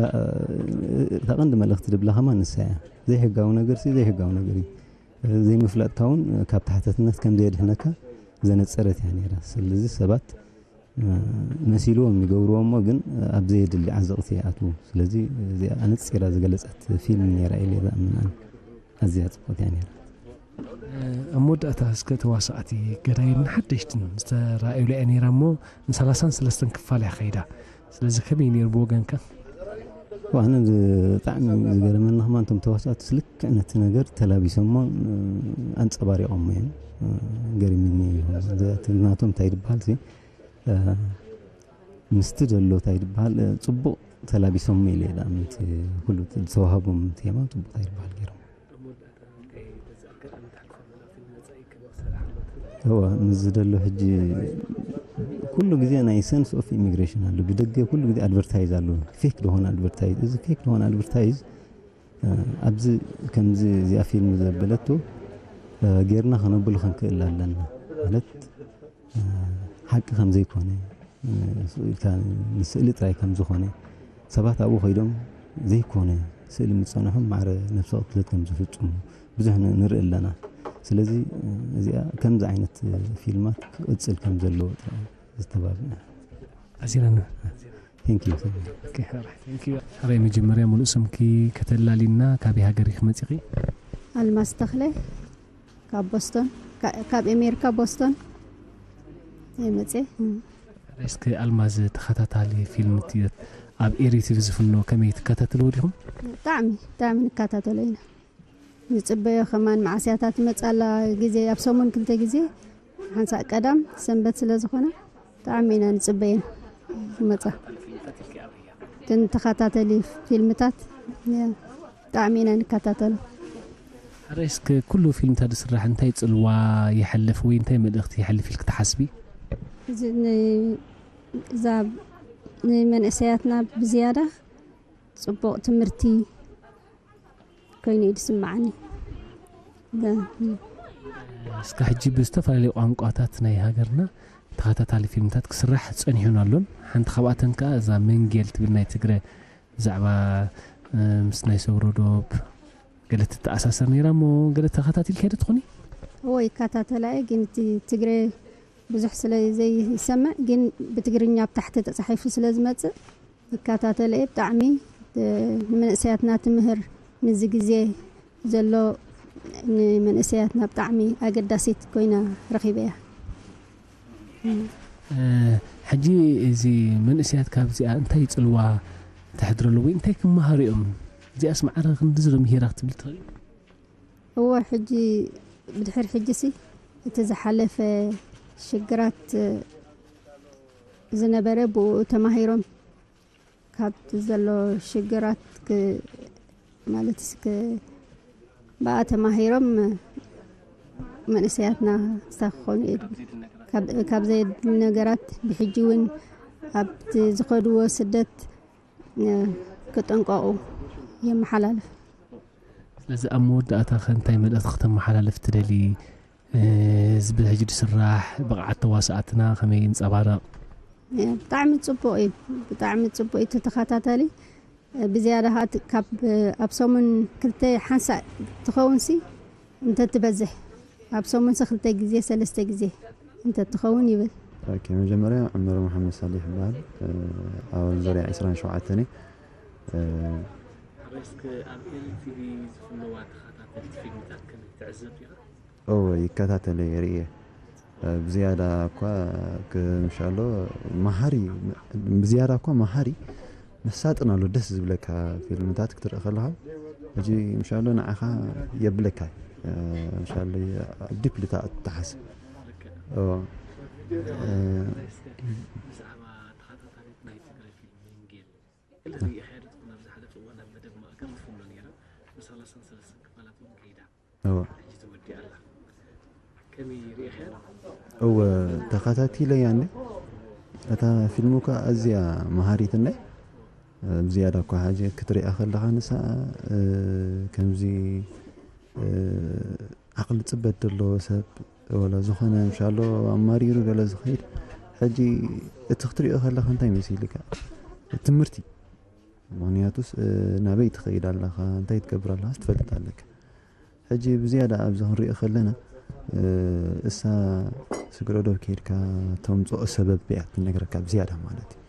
እታ ቀንዲ መልእኽቲ ድብላ ከማ ንሳ እያ። ዘይሕጋዊ ነገር ሲ ዘይሕጋዊ ነገር እዩ። ዘይምፍላጥካ እውን ካብ ተሓታትነት ከም ዘየድሕነካ ዘነፀረት እያ ነይራ። ስለዚ ሰባት መሲልዎም ይገብርዎ እሞ ግን ኣብ ዘየድሊ ዓዘቕቲ ይኣትዉ። ስለዚ እዚኣ ኣነፂራ ዝገለፀት ፊልም ነይራ ኢለ ዝኣምን ኣነ። ኣዝያ ፅቡቕቲ እያ ነይራ። ኣብ መወዳእታ እስከ ተዋሳእቲ ገዳይን ሓደሽትን ዝተረኣዩላ እያ ነይራ እሞ ንሰላሳን ሰለስተን ክፋል እያ ከይዳ። ስለዚ ከመይ ነይሩ ብወገንካ? ኣነ ብጣዕሚ ዝገረመኒ ከማን እቶም ተዋሳእቲ ስልክዕ ነቲ ነገር ተላቢሶሞ ኣንፀባሪቖሞ እዮም። ገሪምኒ እዩ። ናቶም እንታይ ዝበሃል ምስቲ ዘሎ እንታይ ዝበሃል ፅቡቕ ተላቢሶሞ ኢለ እየ ዝኣምን። እቲ ኩሉ ዝተዋሃቦም ቴማ ፅቡቕ እንታይ ዝበሃል ገይሮም። እዋ፣ ምስዚ ዘሎ ሕጂ ኩሉ ግዜ ናይ ሰንስ ኦፍ ኢሚግሬሽን ኣሎ። ብደገ ኩሉ ግዜ ኣድቨርታይዝ ኣሎ። ፌክ ዝኾነ ኣድቨርታይዝ። እዚ ፌክ ዝኾነ ኣድቨርታይዝ ኣብዚ ከምዚ እዚኣ ፊልም ዘበለቶ ጌርና ከነብሉ ክንክእል ኣለና። ማለት ሓቂ ከም ዘይኮነ ኢልካ ንስእሊ ጥራይ ከም ዝኾነ ሰባት ኣብኡ ከይዶም ዘይኮነ ስእሊ ምስ ጸንሖም ማዕረ ነብሰ ቅትለት ከም ዝፍጽሙ ብዙሕ ንርኢ ኣለና። ስለዚ እዚኣ ከምዚ ዓይነት ፊልማት ክቕጽል ከም ዘለዎ ጥራይ ዝተባብዕ። ኣዚና Thank you። ሕራይ መጀመርያ ሙሉእ ስምኪ ከተላሊና ካበይ ሃገር ኢኺ መጺኺ? ኣልማዝ ተኽለ ካብ ቦስቶን፣ ካብ ኣሜሪካ ቦስቶን እየ መፅየ። እስኪ ኣልማዝ ተኸታታሊ ፊልም ኣብ ኤሪ ቲቪ ዝፍኖ ከመይ ትከታተልዎ ዲኹም? ብጣዕሚ ብጣዕሚ ንከታተሎ ኢና። ንፅበዮ ከማን መዓስያታት መፃላ ግዜ ኣብ ሰሙን ክልተ ግዜ ሓንሳእ ቀዳም ሰንበት ስለ ዝኾነ ብጣዕሚ ኢና ንፅበየን ክመፃ። እተን ተኸታተሊ ፊልምታት ብጣዕሚ ኢና ንከታተሎ። ሕራይ እስከ ኩሉ ፊልምታት ዝስራሕ እንታይ ፅልዋ የሕልፍ ወይ እንታይ መልእኽቲ የሕልፍ ኢልክ ትሓስቢ? እዚ ን- እዛ ንመንእሰያትና ብዝያዳ ፅቡቕ ትምህርቲ ኮይኑ እዩ ዝስምዓኒ። እስከ ሕጂ ብዝተፈላለዩ ቋንቋታት ናይ ሃገርና ተኸታታሊ ፊልምታት ክስራሕ ፀኒሑን ኣሎን። ሓንቲ ካብኣተን ከዓ እዛ መንጌል ትብል ናይ ትግረ ብዛዕባ ምስ ናይ ሰውሮ ዶብ ገለ ትተኣሳሰር ነይራ እሞ ገለ ተኸታቲልካዮ ዶ ትኾኒ? እወ ይከታተላ እየ፣ ግን እቲ ትግረ ብዙሕ ስለ ዘይሰምዕ ግን ብትግርኛ ኣብ ታሕቲ ተፃሒፉ ስለ ዝመፅእ ይከታተለ እየ። ብጣዕሚ ንመንእሰያትና ትምህር ምዚ ግዜ ዘሎ ንመንእሰያትና ብጣዕሚ ኣገዳሲት ኮይና ረኺበያ። ሕጂ እዚ መንእሰያት ካብዚኣ እንታይ ፅልዋ ተሕድረሉ ወይ እንታይ ክመሃሩ እዮም? እዚኣስ ማዕረ ክንድዚ ዶ ምሂራ ክትብል ትኽእል? እወ ሕጂ ብድሕር ሕጂ ሲ እቲ ዝሓለፈ ሽግራት ዝነበረ ብኡ ተማሂሮም ካብቲ ዘሎ ሽግራት ማለት ብኣ ተማሂሮም መንእሰያትና ክሳብ ክኾኑ እየ ካብ ዘየድሊ ነገራት ብሕጂ እውን ኣብቲ ዝኸድዎ ስደት ክጠንቀቑ የመሓላልፍ። ስለዚ ኣብ መወዳእታ ከ እንታይ መልእኽቲ ክተመሓላልፍ ትደሊ? ዝብል ሕጂ ዝስራሕ ብቕዓት ተዋሳእትና ከመይ ይንጸባረቕ? ብጣዕሚ ፅቡቅ እዩ። ብጣዕሚ ፅቡቅ እዩ እቲ ተኸታታሊ። ብዝያዳ ከዓ ካብ ኣብ ሰሙን ክልተ ሓንሳእ ትኸውን ሲ እንተትበዝሕ፣ ኣብ ሰሙን ሲ ክልተ ግዜ ሰለስተ ግዜ እንተትኸውን ይብል። መጀመርያ ዕመር መሓመድ ሳሊሕ ይበሃል። ኣብ ዙርያ ዕስራን ሸውዓተን እየ። ኣበስክ ኣብ ኤሪ ቲቪ ዝፍለዋ ተኸታተልቲ ፊልምታት ከም ትዕዘብ ዲኻ? እወ ይከታተለ የርእየ። ብዝያዳ እኳ ክምሻሎ መሃሪ፣ ብዝያዳ እኳ መሃሪ መሳጥን ኣሎ። ደስ ዝብለካ ፊልምታት ክትርኢ ከለኻ ሕጂ ምሻሎ ንዓኻ የብለካ። ምሻሎ ዲፕሊ ተሓስብ። እወ። ብዛዕባ ተኸታታሊት ናይ ትግራይ ፊልም መንጌል ክልተ ሪኢኻ ዶ ትኾን? ኣብ ዝሓለፈ እዋን ኣብ መደብ ማእከል ትፍኖ ነይራ፣ ብሰላሳን ሰለስተን ክፋላት እውን ከይዳ። እወ። ሕጂ ተወዲኣ ኣላ። ከመይ ሪኢኻ? እወ፣ ተኸታቲለያ እንዴ። እታ ፊልም እኳ ኣዝያ መሃሪት እንዴ። ብዝያዳ እኳ ሕጂ ክትሪኣ ከለኻ ንሳ፣ እ፣ ከምዚ፣ እ፣ ዓቕሊ ጽበት ዘለዎ ሰብ ወላ ዝኾነ ምሻሎ ኣማሪሩ ገለ ዝኸይድ፣ ሕጂ እቲ ክትሪኦ ከለኻ እንታይ መሲልካ? ትምህርቲ። ምኽንያቱስ፣ እ፣ ናበይ ትኸይድ ኣለኻ? እንታይ ትገብር ኣለኻስ ትፈልጥ ኣለካ። ሕጂ ብዝያዳ ኣብዚ ክንሪኦ ከለና፣ እ፣ እሳ ስግረ ዶብ ከይድካ ተምጽኦ ሰበብ እያ ትነግረካ ብዝያዳ ማለት እዩ።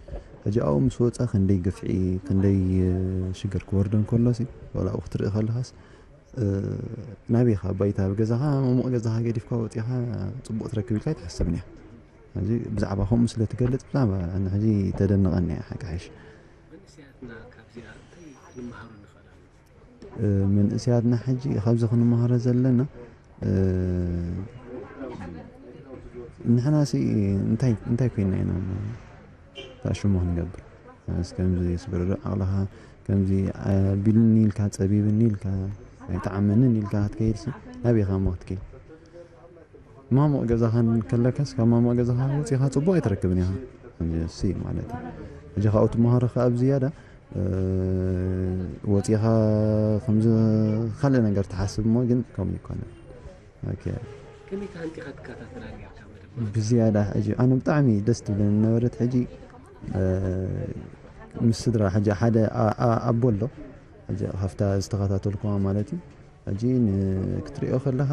ሕጂ ኣብኡ ምስ ወጻ ክንደይ ግፍዒ፣ ክንደይ፣ እ፣ ሽግር ክወርዶ እንከሎ ሲ፣ ወላ ኣብኡ ክትርኢ ከለኻስ፣ እ፣ ናበይ ኢኻ ባይታ ኣብ ገዛኻ፣ መሞቕ ገዛኻ ገዲፍካ ወጺኻ ጽቡቕ ትረክብ ኢልካ ኣይትሓስብን እያ። ሕጂ ብዛዕባ ከምኡ ስለ ትገልጽ ብዛዕባ ንሕጂ ተደንቐኒ እያ ሓቂ ሓይሽ። መንእሰያትና ካብዚኣ እንታይ ክንመሃሮ ንኽእል ኣለና? እ፣ መንእሰያትና ሕጂ ካብዚ ክንመሃሮ ዘለና፣ እ፣ ንሕና ሲ እንታይ፣ እንታይ ኮይና ኢና እሞ እታ ሽሙ ክንገብር? ንስ ከምዚ ስግረዶ ዓቕልኻ ከምዚ ኣቢልኒ ኢልካ፣ ጸቢብኒ ኢልካ፣ ኣይጠዓመንን ኢልካ ክትከይድ ሲ ናበይ ኢኻ እሞ ክትከይድ? ማሙቕ ገዛኻ ከለካስ ካብ ማሙቕ ገዛኻ ወጺኻ ጽቡቕ ኣይትረክብን ኢኻ። ሕጂ ሲ ማለት እዩ። ሕጂ ካብኡ ትመሃሮ ከኣ ብዝያዳ፣ እ፣ ወጺኻ ከምዚ ካልእ ነገር ትሓስብ እሞ ግን ከምኡ ይኮነ። ኦኬ። ከመይ ተሃንጢኻ ትከታተላ ነርካ መደብ? ብዝያዳ ሕጂ ኣነ ብጣዕሚ ደስ ትብለኒ ነበረት። ሕጂ፣ እ፣ ምስ ስድራ ሕጂ ሓደ ኣ-፣ ኣ-፣ ኣቦ ኣሎ። ሕጂ ካብታ ዝተኸታተልኩዋ ማለት እዩ። ሕጂ ን-፣ ክትሪኦ ከለኻ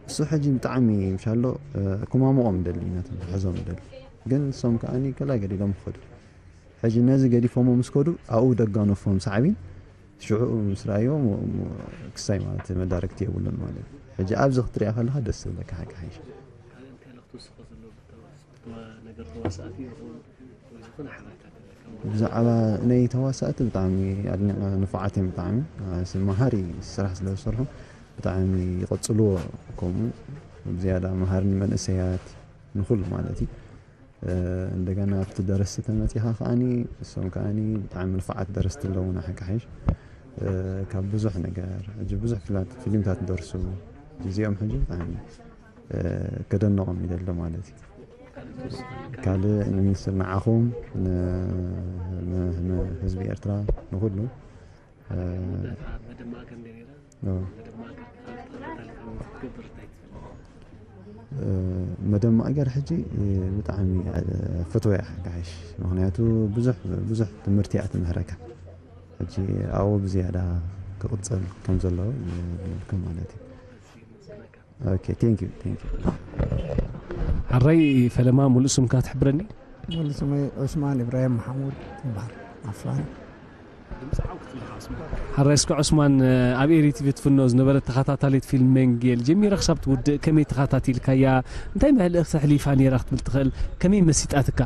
እሱ ሕጂ ብጣዕሚ ምሻሎ፣ እ፣ ክማምቖም ይደሊ፣ ነቶም ክሕዞም ይደሊ። ግን ንሶም ከኣ ገላገሊሎም ክኸዱ። ሕጂ ነዚ ገዲፎሞ ምስ ከዱ ኣብኡ ደጋኖፎም ሳዕቢን ሽዑ ምስ ረኣዮ ሞ-፣ ሞ-፣ ክሳይ ማለት መዳርግቲ የብሉን ማለት እዩ። ሕጂ ኣብዚ ክትሪኣ ከለኻ ደስ ዝብለካ ሓቂ ሓይሽ። ካልእ እንታይ ኢልካ ትውስኾ ዘሎ ብተወ-፣ ብተወ-፣ ነገር ተዋሳእቲ ይኹን ወይ ዝኾነ ሓበሬታ ኣለካ? ብዛዕባ ናይ ተዋሳእቲ ብጣዕሚ ኣድኒቐ፣ ንፉዓት እዮም ብጣዕሚ። እ፣ መሃሪ ስራሕ ስለ ዝሰርሑ ብጣዕሚ ይቐጽልዎ። ከምኡ ዝያዳ መሃሪ ንመንእሰያት ንኹሉ ማለት እዩ። እ፣ እንደገና ኣብቲ ደረስቲ ተመጺኻ ከኣኒ እሶም ከኣኒ ብጣዕሚ ንፉዓት ደረስቲ ኣለዉና ሓቂ ሓይሽ። እ፣ ካብ ብዙሕ ነገር ሕጂ ብዙሕ ፍላት ፊልምታት ደርሱ እዚኦም ሕጂ ብጣዕሚ፣ እ፣ ከደንቖም ይደሊ ማለት እዩ። ካልእ ንሚኒስትር ንዓኹም ን-፣ ን-፣ ንህዝቢ ኤርትራ ንኹሉ፣ እ፣ መደብ ማእከል እንደ ነይራ፣ ኦ። መደብ ማእከል ካልእ ተኸታታሊ ከም ክትገብር እንታይ ትፈልጥ? እ፣ መደብ ማእገር ሕጂ፣ እ፣ ብጣዕሚ፣ እ፣ ፈትወያ ጋይሽ። ምኽንያቱ ብዙሕ፣ ብዙሕ ትምህርቲ እያ ትምህረካ። ሕጂ ኣብኡ ብዝያዳ ክቕጽል ከም ዘለዎ ይብልኩም ማለት እዩ። ኦኬ፣ thank you፣ thank you። ሓራይ ፈለማ ሙሉእ ስምካ ትሕብረኒ? ሙሉ ስመይ ዑስማን ኢብራሂም መሓሙድ ይበሃል። ኣፍላን። ሓራይ እስከ ዑስማን፣ ኣብ ኤሪ ቲቪ ትፍኖ ዝነበረት ተኸታታሊት ፊልም መንጌል ጀሚረ ክሳብ ትውድእ ከመይ ተኸታቲልካያ? እንታይ መልእኽቲ ኣሕሊፋ ነይራ ክትብል ትኽእል? ከመይ መሲጣትካ?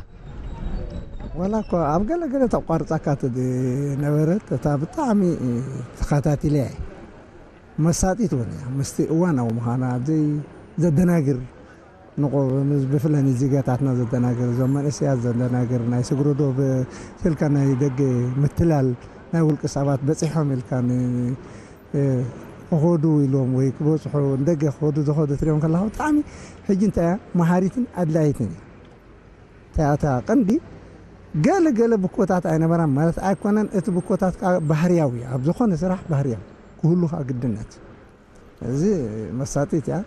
ዋላ እኳ ኣብ ገለ ገለ ተቋርጻካ ትነበረት እታ ብጣዕሚ ተኸታቲለያ እየ። መሳጢት እውን እያ። ምስቲ እዋናዊ ምዃና ዘይ-፣ ዘደናግር ንቆ-፣ ብፍላይ ንዜጋታትና ዘደናግር፣ እዞም መንእሰያት ዘደናግር፣ ናይ ስግርዶ ብ-፣ ኢልካ ናይ ደገ ምትላል፣ ናይ ውልቂ ሰባት በጺሖም ኢልካ ን-፣ እ፣ ክኸዱ ኢሎም ወይ ክበጽሑ ንደገ ክኸዱ ዝኸዱ ትሪኦም ከለኻ ብጣዕሚ ሕጂ እንታይ እያ መሃሪትን ኣድላይትን እያ። እታ፣ እታ ቀንዲ ገለ ገለ ብኮታት ኣይነበራን ማለት ኣይኮነን። እቲ ብኮታት ከኣ ባህርያዊ እዩ። ኣብ ዝኾነ ስራሕ ባህርያዊ ክህሉ ከኣ ግድነት። እዚ መሳጢት እያ።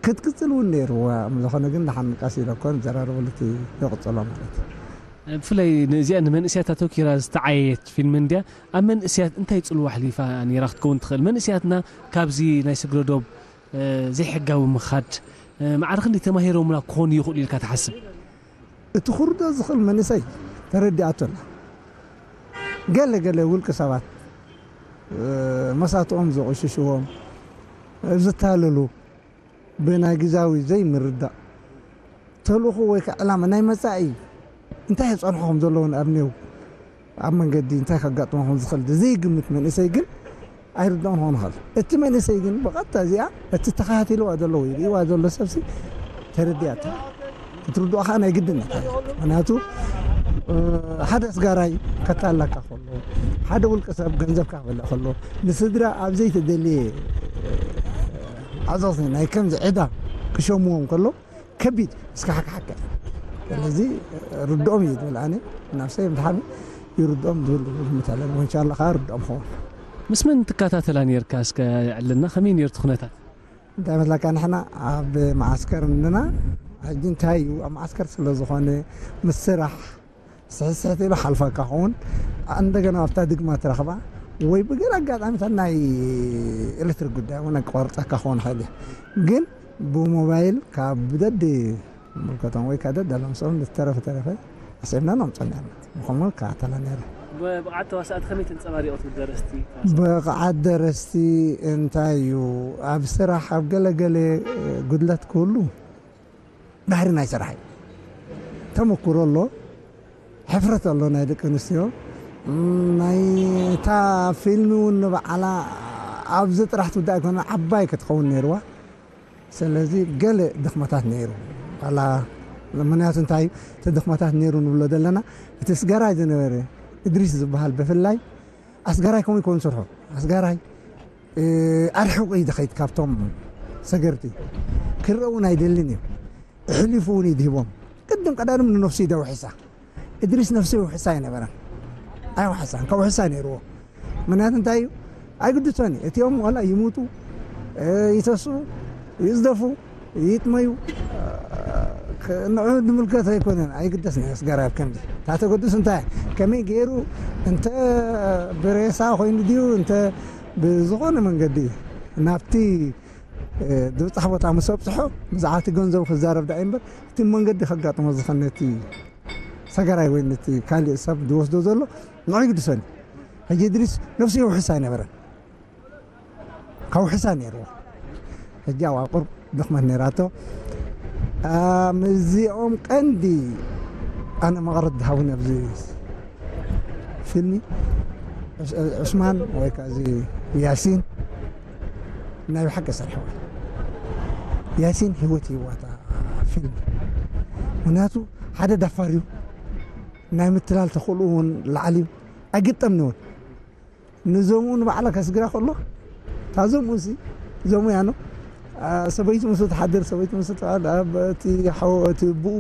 ክትቅጽል እውን ነይርዋ። ዝኾነ ግን ደሓን ቀስ ኢለ እኮ ንዘራረበሉ እቲ ይቕጽሎ ማለት እዩ። ብፍላይ ነዚኣ ንመንእሰያት ኣተኪራ ዝተዓየየት ፊልም እንድያ። ኣብ መንእሰያት እንታይ ጽልዋ ኣሕሊፋ ነይራ ክትከውን ትኽእል? መንእሰያትና ካብዚ ናይ ስግረ ዶብ ዘይሕጋዊ ምኻድ ማዕረ ክንዲ ተማሂሮምላ ክኾኑ ይኽእሉ ኢልካ ትሓስብ? እቲ ክርዶ ዝኽእል መንእሰይ ተረዲኣቶ ኣላ። ገለ ገለ ውልቂ ሰባት መሳትኦም ዘቑሽሽዎም፣ ዝታለሉ፣ ብናይ ግዛዊ ዘይምርዳእ ተልእኾ ወይ ከዓ ዕላማ ናይ መጻኢ እንታይ የጸንሖ ከም ዘለዎ ንኣብኔው ኣብ መንገዲ እንታይ ከጋጥሞ ከም ዝኽእል ዘይግምት መንእሰይ ግን ኣይርድኦን ክኾን ይኽእል። እቲ መንእሰይ ግን ብቐጥታ እዚኣ እቲ ተኸታቲልዋ ዘሎ ወይ ርእዋ ዘሎ ሰብሲ ተረዲኣቶ ክትርድኦ ከዓ ናይ ግድን እዩ። ምክንያቱ ሓደ ኣስጋራይ ከታላካ ከሎ፣ ሓደ ውልቀ ሰብ ገንዘብካ ክበልዕ ከሎ፣ ንስድራ ኣብ ዘይተደልየ ዓዘቕቲ ናይ ከምዚ ዕዳ ክሸምዎም ከሎ ከቢድ እስከ ሓካ ሓካ። ስለዚ ርድኦም እዩ ዝብል ኣነ ናብሰይ ምትሓቢ ይርድኦም ዝብል ግምት ኣለኒ። ወንሻላ ከዓ ርድኦም ኸውን። ምስ መን ትከታተላ ነርካ እስከ ዕልና ከመይ ነርቱ ኩነታት? እንታይ መስለካ ንሕና ኣብ መዓስከር እንና ሕጂ እንታይ እዩ ኣብ መዓስከር ስለ ዝኾነ ምስ ስራሕ ስሕስሕት ኢሉ ሓልፋካ ኸውን። እንደገና ኣብታ ድግማ ትረኽባ ወይ ብገለ ኣጋጣሚታት ናይ ኤሌክትሪክ ጉዳይ እውን ኣቋርፀካ ክኸውን ይኽእል እዩ። ግን ብሞባይል ካብ ደዲ ምልከቶም ወይ ካብ ደዳሎም ሰው ዝተረፈ ተረፈ ኣስዒብና ነምፀና ብኸምኡ ከታተላ ነይረ። ብብቕዓት ተዋሳእቲ ከመይ ተንፀባሪቑ ትብል ደረስቲ? ብቕዓት ደረስቲ እንታይ እዩ ኣብ ስራሕ ኣብ ገለገለ ጉድለት ክህሉ ባህሪ ናይ ስራሕ እዩ። ተመክሮ ኣሎ፣ ሕፍረት ኣሎ ናይ ደቂ ኣንስትዮ። ናይ እታ ፊልሚ እውን ንባዕላ ኣብዚ ጥራሕ ትውዳእ ኣይኮነ ዓባይ ክትኸውን ነይርዋ። ስለዚ ገለ ድኽመታት ነይሩ። ዋላ ምክንያቱ እንታይ እቲ ድኽመታት ነይሩ ንብሎ ዘለና እቲ ስጋራይ ዝነበረ እድሪስ ዝበሃል ብፍላይ ኣስጋራይ ከምኡ ይኮን ስርሑ ኣስጋራይ ኣርሕቑ እዩ ዝኸይድ ካብቶም ሰገርቲ ክረኡ ናይ ደልን እዩ። እሕሊፉ እውን ይድህቦም ቅድም ቀዳድም ንነፍሱ ይደውሒሳ እድሪስ ነፍሱ ይውሕሳ ኣይነበረን። ኣይውሕሳን ከውሕሳ ነይርዎ። ምክንያቱ እንታይ እዩ? ኣይግድሶን እዩ። እቲኦም ዋላ ይሙቱ ይተስኡ ይዝደፉ ይጥመዩ ንዑ ንምልከት ኣይኮነን። ኣይግደስን እዩ ኣስጋራይ ኣብ ከምዚ እታ ተገድሱ እንታይ ከመይ ገይሩ እንተ ብሬሳ ኮይኑ ድዩ እንተ ብዝኾነ መንገዲ ናብቲ ዝብፃሕ ቦታ ምስ ኣብፅሖ ብዛዕባ እቲ ገንዘቡ ክዛረብ ዳኣ እምበር እቲ መንገዲ ከጋጥሞ ዝኽእል ነቲ ሰገራይ ወይ ነቲ ካሊእ ሰብ ዝወስዶ ዘሎ ንዑ ይግድሰኒ። ሕጂ እድሪስ ነፍሱ የውሕስ ኣይነበረን። ከውሕሳ ነይርዎ። ሕጂ ኣብ ኣቁር ድኽመት ነይራቶ። ምስዚኦም ቀንዲ ኣነ መቐረት ዝሃቡኒ ኣብዚ ፊልሚ ዑስማን ወይ ከዓ እዚ ያሲን ናይ ብሓቂ ሰርሕዋ። ያሲን ህይወት ህይወታ ፊልም ምክንያቱ ሓደ ዳፋር እዩ። ናይ ምትላል ተኽእልኡ እውን ላዕሊ እዩ። ኣይግጠምን እውን ንዘምኡ ንባዕላ ከስግራ ከሎ እታ ዘምኡ ሲ ዘምኡ ያኖ ሰበይቱ ምስ ትሓድር ሰበይቱ ምስ ትበዓል እቲ ሓው እቲ ብኡ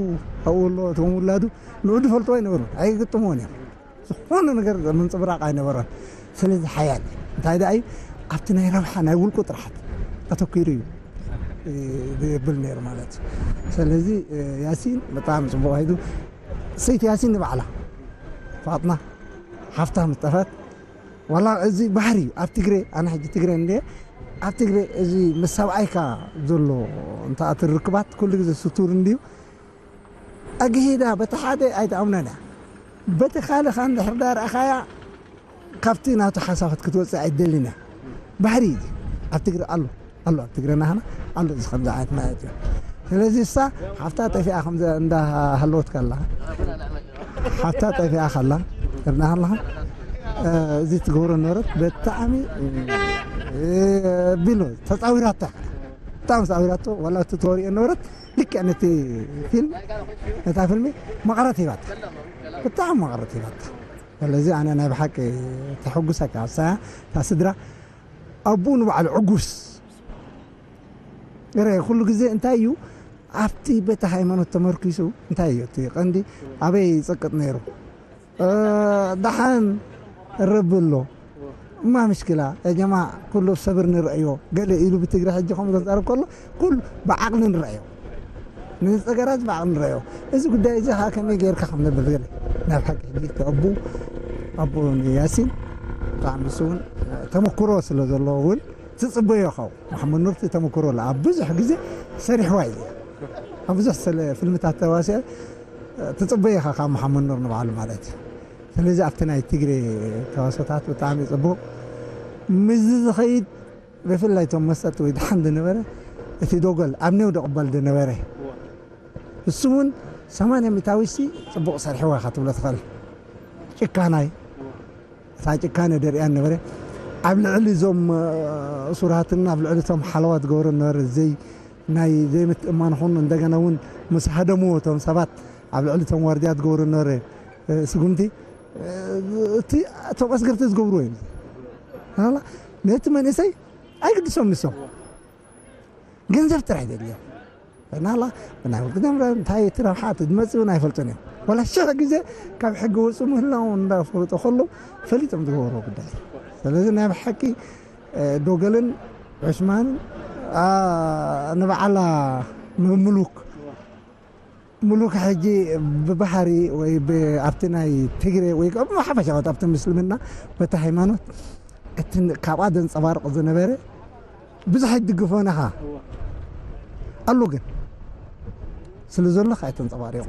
ኣብኡ ኣሎ እቶም ውላዱ ንዑ ዝፈልጥዎ ኣይነበሩን ኣይግጥምዎን እዮም። ዝኾነ ነገር ምንፅብራቕ ኣይነበረን። ስለዚ ሓያል እንታይ ደኣ እዩ ኣብቲ ናይ ረብሓ ናይ ውልቁ ጥራሓት ኣተኪሩ እዩ ዝብል ነይሩ ማለት እዩ። ስለዚ ያሲን ብጣዕሚ ፅቡቕ ሂዱ። ሰይቲ ያሲን ንባዕላ ፋጥና ሓፍታ ምስ ጠፈት ዋላ እዚ ባህሪ እዩ ኣብ ትግረ ኣነ ሕጂ ትግረ እንደ ኣብ ትግረ እዚ ምስ ሰብኣይካ ዘሎ እንተ ኣትርክባት ኩሉ ግዜ ስቱር እንድዩ ኣግሂዳ በቲ ሓደ ኣይትኣምነን እያ በቲ ካልእ ከኣ እንድሕር ዳ ረኣኻያ ካብቲ ናቱ ሓሳባት ክትወፅእ ኣይደልን እያ ባህሪ እዩ ኣብ ትግረ ኣሎ ኣሎ ኣብ ትግረ ናህና ኣሎ እዚ ከምዚ ዓይነት ማለት እዩ ስለዚ እሳ ሓፍታ ጠፊኣ ከምዚ እንዳሃለወት ከላ ሓፍታ ጠፊኣ ከላ ርና ከለኻ እዚ ትገብሮ ነበረት ብጣዕሚ ቢሎ ተፃዊራታ ብጣዕሚ ተፃዊራቶ ዋላ እቲ ተወሪኦ ነበረት ልክዕ ነቲ ፊልም ነታ ፊልሚ መቐረት ሂባታ ብጣዕሚ መቐረት ሂባታ ስለዚ ኣነ ናይ ብሓቂ ተሐጉሰካ ኣብሳ እታ ስድራ ኣቡኡ ንባዕሉ ዕጉስ ረ ኩሉ ግዜ እንታይ እዩ ኣብቲ በቲ ሃይማኖት ተመርኪሱ እንታይ እዩ እቲ ቀንዲ ኣበይ ይጸቅጥ ነይሩ ደሓን ረቢ ኣሎ እማ ምሽክላ ያ ጀማ ኩሉ ብሰብር ንረእዮ ገለ ኢሉ ብትግሪ ሕጂ ከምኡ ዘዛረብ ከሎ ኩሉ ብዓቕሊ ንረእዮ። ነዚ ጸገራት ብዓቕሊ ንረእዮ። እዚ ጉዳይ እዚ ኸዓ ከመይ ጌርካ ከም ነብል ገለ ናብ ሓቂ ሕጂ እቲ ኣቡ ኣቡ ያሲን ብጣዕሚ ንሱ እውን ተመክሮ ስለ ዘለዎ እውን ትጽበዮ ካብ መሓመድ ኑር እቲ ተመክሮ ኣሎ። ኣብ ብዙሕ ግዜ ሰሪሕዋ እዩ። ኣብ ብዙሕ ስለ ፍልምታት ተዋሲኦ ትጽበዮ ኢኻ ካብ መሓመድ ኑር ንባዕሉ ማለት እዩ። ስለዚ ኣብቲ ናይ ትግሬ ተዋሶታት ብጣዕሚ ጽቡቕ ምስዚ ዝኸይድ ብፍላይ እቶም መሰጥ ወይ ደሓን ዝነበረ እቲ ዶጎል ኣብ ኔው ደቕበል ዝነበረ እሱ እውን ሰማንያ ሚእታዊ ሲ ጽቡቕ ሰርሕዋ ኢኻ ትብሎ ትኽእል። ጭካናይ እታ ጭካነ ደሪኣን ነበረ። ኣብ ልዕሊ እዞም እሱራትን ኣብ ልዕሊ እቶም ሓለዋ ዝገብሮ ነበረ ዘይ ናይ ዘይምትእማን ኾኑ እንደገና እውን ምስ ሃደምዎ እቶም ሰባት ኣብ ልዕሊ እቶም ዋርድያ ዝገብሮ ነበረ ስጉምቲ እቲ እቶም ኣስገርቲ ዝገብርዎ እዩ። ናላ ነቲ መንእሰይ ኣይግድሶም ንሶም ገንዘብ ጥራይ ደልዮም ናላ ናይ ውልቂ ደምረ እንታይ እቲ ረብሓ እቲ ዝመፅእ እውን ኣይፈልጡን እዮም። ዋላ ሽሕ ግዜ ካብ ሕጊ ወፁ ምህላው እንዳፈለጡ ከሎ ፈሊጦም ዝገብርዎ ጉዳይ። ስለዚ ናይ ብሓቂ ዶገልን ዑስማንን ንበዓላ ምምሉክ ምሉክ ሕጂ ብባህሪ ወይ ኣብቲ ናይ ትግሬ ወይ ብሓፈሻ ኣብቲ ምስልምና በቲ ሃይማኖት እቲ ካብኣ ዘንፀባርቕ ዝነበረ ብዙሕ ኣይትድግፎን ኢኻ ኣሎ ግን ስለ ዘሎ ኣይተንፀባሪቑ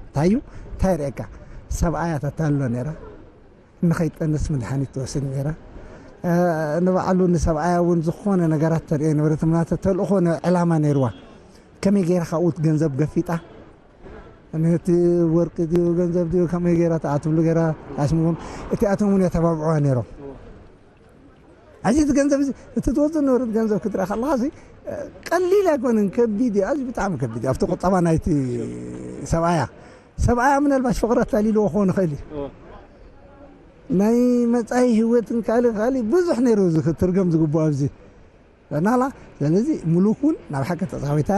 እንታይ እዩ እንታይ ርእካ ሰብኣያ ተታልሎ ነይራ ንኸይጠንስ መድሓኒት ትወስድ ነይራ ንባዕሉ ንሰብኣያ እውን ዝኾነ ነገራት ተርእዮ ነበረት ምናተ ተልእኾ ዕላማ ነይርዋ ከመይ ገይራ ካብኡ ገንዘብ ገፊጣ ነቲ ወርቂ ድዩ ገንዘብ ድዩ ከመይ ገይራ ተኣትብሉ ገይራ ኣስምዎም እቲኣቶም እውን የተባብዕዋ ነይሮም ሕጂ እቲ ገንዘብ እዚ እቲ ትወስዶ ነበረት ገንዘብ ክትርኢ ከለካ እዚ ቀሊል ኣይኮነን ከቢድ እዩ ኣዝዩ ብጣዕሚ ከቢድ እዩ ኣብቲ ቁጠባ ናይቲ ሰብኣያ ሰብኣያ ምናልባሽ ፍቕሪ ኣታሊልዎ ክኾን ይኽእል እዩ ናይ መፃኢ ህይወትን ካልእ ካልእ ብዙሕ ነይሩ እዚ ክትርገም ዝግብኦ ኣብዚ ናላ ስለዚ ምሉክ እውን ናብ ሓቂ ተፃዊታ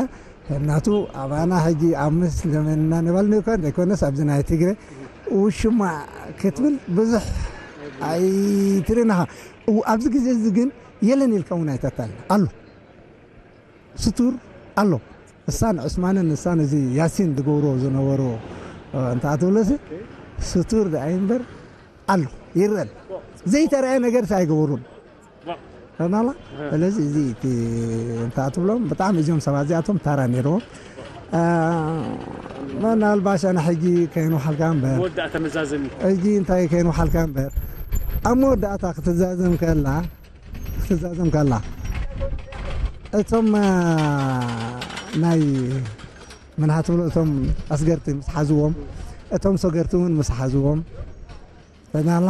እናቱ ኣባና ሕጂ ኣብ ምስልምና ንበል ንኮን ዘይኮነስ ኣብዚ ናይ ትግረ ውሽማ ክትብል ብዙሕ ኣይትርኢናኻ ኣብዚ ግዜ እዚ ግን የለን ኢልካ እውን ኣይተታል ኣሎ ስቱር ኣሎ እሳን ዑስማንን እሳን እዚ ያሲን ዝገብሮ ዝነበሩ እንተኣትብለሲ ስቱር ደኣይ እምበር ኣሎ ይረአን ዘይተረኣየ ነገር ኣይገበሩን ናላ ስለዚ እዚ እቲ እንታ ትብሎም ብጣዕሚ እዚኦም ሰባት እዚኣቶም ታራ ነይርዎም ምናልባሽ ኣነ ሕጂ ከይንውሓልካ እምበር መወዳእታ መዛዘሚ ሕጂ እንታይ ከይንውሓልካ እምበር ኣብ መወዳእታ ክትዛዘም ከላ ክትዛዘም ከላ እቶም ናይ ምንሃ ትብሎ እቶም ኣስገርቲ ምስ ሓዝዎም እቶም ሰገርቲ እውን ምስ ሓዝዎም ናላ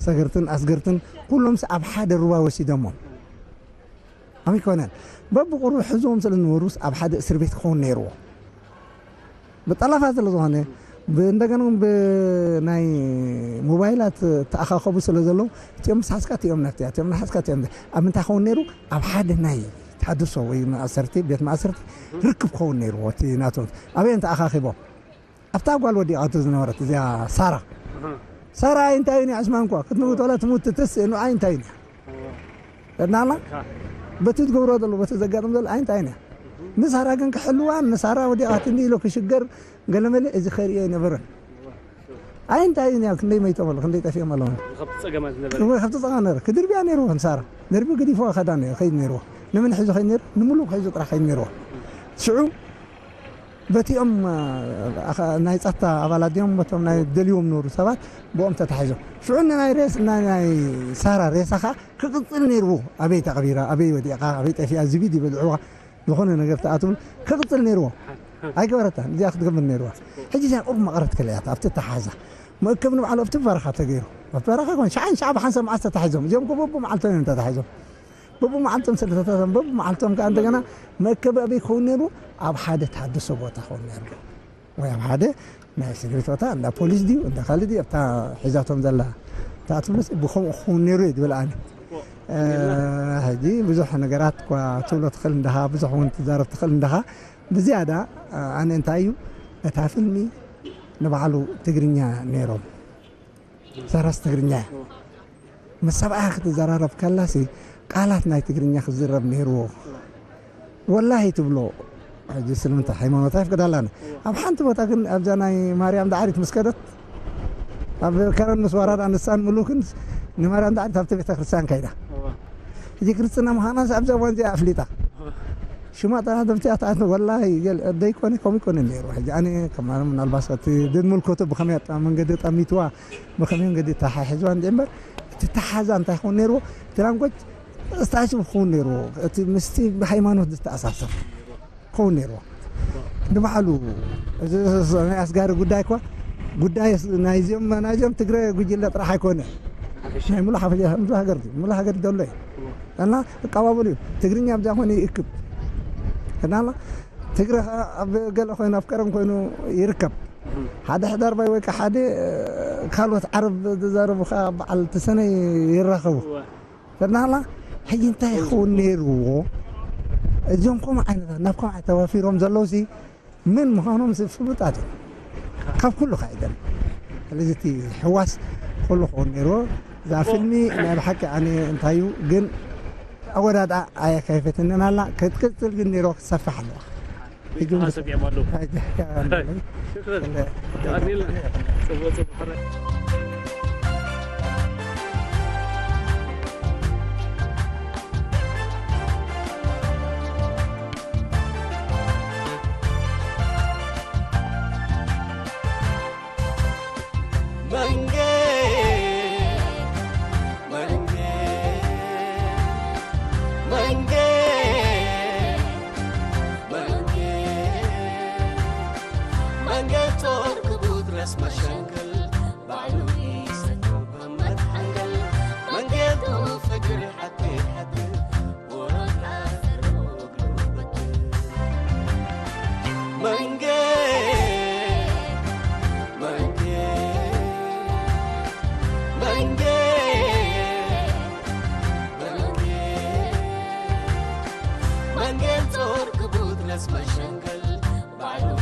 ሰገርትን ኣስገርትን ኩሎምስ ኣብ ሓደ ሩባ ወሲዶሞም ኣይኮነን በብቁርቢ ሕዝዎም ስለ ዝነበሩስ ኣብ ሓደ እስር ቤት ክኸውን ነይርዎ ብጠላፋ ስለ ዝኾነ እንደገና እውን ብናይ ሞባይላት ተኣኻኸቡ ስለ ዘለዉ እቲኦም ምስ ሓዝካ እቲኦም ናፍቲ እቲኦም ናሓዝካ እቲኦም ኣብ ምንታይ ክኸውን ነይሩ ኣብ ሓደ ናይ ተሃድሶ ወይ ማእሰርቲ ቤት ማእሰርቲ ርክብ ክኸውን ነይርዎ እቲ ናቶም ኣበይ ተኣኻኺቦም ኣብታ ጓል ወዲቓቶ ዝነበረት እዚኣ ሳራ ሳራ እንታይ እዩ ዕስማን እኳ ክትምውት ወላ ትምውት ትተስእ ንዓይ እንታይ እዩ ናላ በቲ ትገብሮ ዘሎ በቲ ዘጋጥም ዘሎ ኣይ እንታይ እዩ ንሳራ ግን ክሕልዋ ንሳራ ወዲቓትኒ ኢሎ ክሽገር ገለመለ እዚ ከርእዮ ኣይነበረን ኣይ እንታይ እዩ ክንደይ መይቶም ኣሎ ክንደይ ጠፊኦም ኣለዉ ካብቲ ጸገማት ዝነበረ እሞ ካብቲ ጸጋ ነረ ክድርብያ ነይርዎ ንሳራ ድርቢ ገዲፎ ከዳ ከይድ ነይርዎ ንምን ሒዙ ከይድ ነይሩ ንምሉእ ሒዙ ጥራሕ ከይድ ነይርዎ ሽዑ በቲኦም ናይ ጸጥታ ኣባላት ድዮም በቶም ናይ ደልዎም ነሩ ሰባት ብኦም ተታሒዞም ሽዑ ናይ ሬስ ናይ ሳራ ሬሳ ከዓ ክቅጽል ነይርዎ ኣበይ ተቐቢራ ኣበይ ወዲቓ ኣበይ ጠፊኣ ዝቢድ ይበልዕዋ ዝኾነ ነገር ተኣትብል ክቅጽል ነይርዎ ኣይገበረታን እዚኣ ክትገብር ነይርዋ ሕጂ እዚኣ ቁሩብ መቕረት ከለያት ኣብቲ ተሓዛ መእከብ ንባዕሉ ኣብቲ በረኻ ተገይሩ ኣብቲ በረኻ ይኮን ሸዓን ሸዓ ብሓንሳብ መዓስ ተታሒዞም እዚኦም ከ በቡ መዓልቶም እዮም ተታሒዞም በቡ መዓልቶም ስለ ተታሒዞም በቡ መዓልቶም ከዓ እንደገና መእከቢ ኣበይ ክኸውን ነይሩ ኣብ ሓደ ተሃድሶ ቦታ ክኸውን ነይሩ ወይ ኣብ ሓደ ናይ ስድሪት ቦታ እንዳ ፖሊስ ድዩ እንዳ ካልእ ድዩ ኣብታ ሒዛቶም ዘላ ተኣትብሎስ ብከምኡ ክኸውን ነይሩ እዩ ዝብል ኣነ ሕጂ ብዙሕ ነገራት እኳ ትብሎ ትኽእል እንድኻ ብዙሕ እውን ትዛረብ ትኽእል እንድኻ ብዝያዳ ኣነ እንታይ እዩ እታ ፍልሚ ንባዕሉ ትግርኛ ነይሮም ሰራስ ትግርኛ እያ ምስ ሰብኣያ ክትዘራረብ ከላሲ ቃላት ናይ ትግርኛ ክዝረብ ነይርዎ። ወላሂ ትብሎ። ሕጂ ስለምንታይ ሃይማኖት ኣይፍቅዳላን። ኣብ ሓንቲ ቦታ ግን ኣብዛ ናይ ማርያም ዳዕሪት ምስ ከደት ኣብ ከረን ምስ ወራዳ ንሳን ምሉክን ንማርያም ዳዕሪት ኣብቲ ቤተ ክርስቲያን ከይዳ። ሕጂ ክርስትና ምዃና ኣብዛ እዋን እዚኣ ኣፍሊጣ። ሽማ ጠና ደብቲያ ተኣት ወላሂ ገል ደይኮነ ከም ይኮነ ነይሩ። ሕጂ ኣነ ከማን ምናልባት እቲ ድንምልከቶ ብኸመይ ኣጣ መንገዲ ጠሚትዋ ብኸመይ መንገዲ ተሓሒዝዋ እንዲ እምበር እቲ ተሓዛ እንታይ ይኸውን ነይርዎ? እቲ ላንጎጅ ስታሽም ክኸውን ነይርዎ። እቲ ምስቲ ብሃይማኖት ዝተኣሳሰር ክኸውን ነይርዎ። ንባዕሉ እዚ ናይ ኣስጋሪ ጉዳይ እኳ ጉዳይ ናይዚኦም ናይዚኦም ትግረ ጉጅለ ጥራሕ ኣይኮነ። ናይ ሙሉ ሓፈሻ ሙሉ ሃገር ሙሉ ሃገር ዘሎ እዩ። እና እቀባበሉ እዩ። ትግርኛ ብዛ ኮነ ይእክብ። እና ትግረ ኸዓ ኣብ ገለ ኮይኑ ኣብ ከረን ኮይኑ ይርከብ። ሓደ ሕዳርባይ ወይ ከዓ ሓደ ካልኦት ዓረብ ዝዛረቡ ከዓ በዓል ትሰነይ ይራኸቡ። ተድናላ ሕጂ እንታይ ይኸውን ነይርዎ? እዚኦም ከምኡ ዓይነታት ናብ ከምኡ ዓይነት ተዋፊሮም ዘለዉ ሲ መን ምዃኖም ሲ ፍሉጣት እዮም። ካብ ኩሉ ከዓ ይገርም። ስለዚ እቲ ሕዋስ ኩሉ ክኸውን ነይርዎ። እዛ ፊልሚ ናይ ብሓቂ ኣነ እንታይ እዩ ግን ኣወዳድኣ ኣየካይፈትንን ኣላ። ክትቅጽል ግን ነይርዎ ክትሰፍሕ ኣለዋ። ሕጂ እውን ሰፊሖም ኣለዉ። ሕጂ ሕጂ ኣለዉ። ሽክረን። ኣርኒልና። ጽቡቕ፣ ጽቡቕ። ሕራይ። መንጌ፣ መንጌ፣ መንጌ፣ መንጌ፣ መንጌ ጾር ክቡት ረስ መሸንክል ባዕሉ ይሰትር በመት ሓንገል መንጌ ዶ ፍቅር ሓቂ ሓቂ ወራታ ዘሮ እግሩ በትር መንጌ መንጌ መንጌ መንጌ መንጌ ጾር ክቡት ረስ መሸንገል ባዕሉ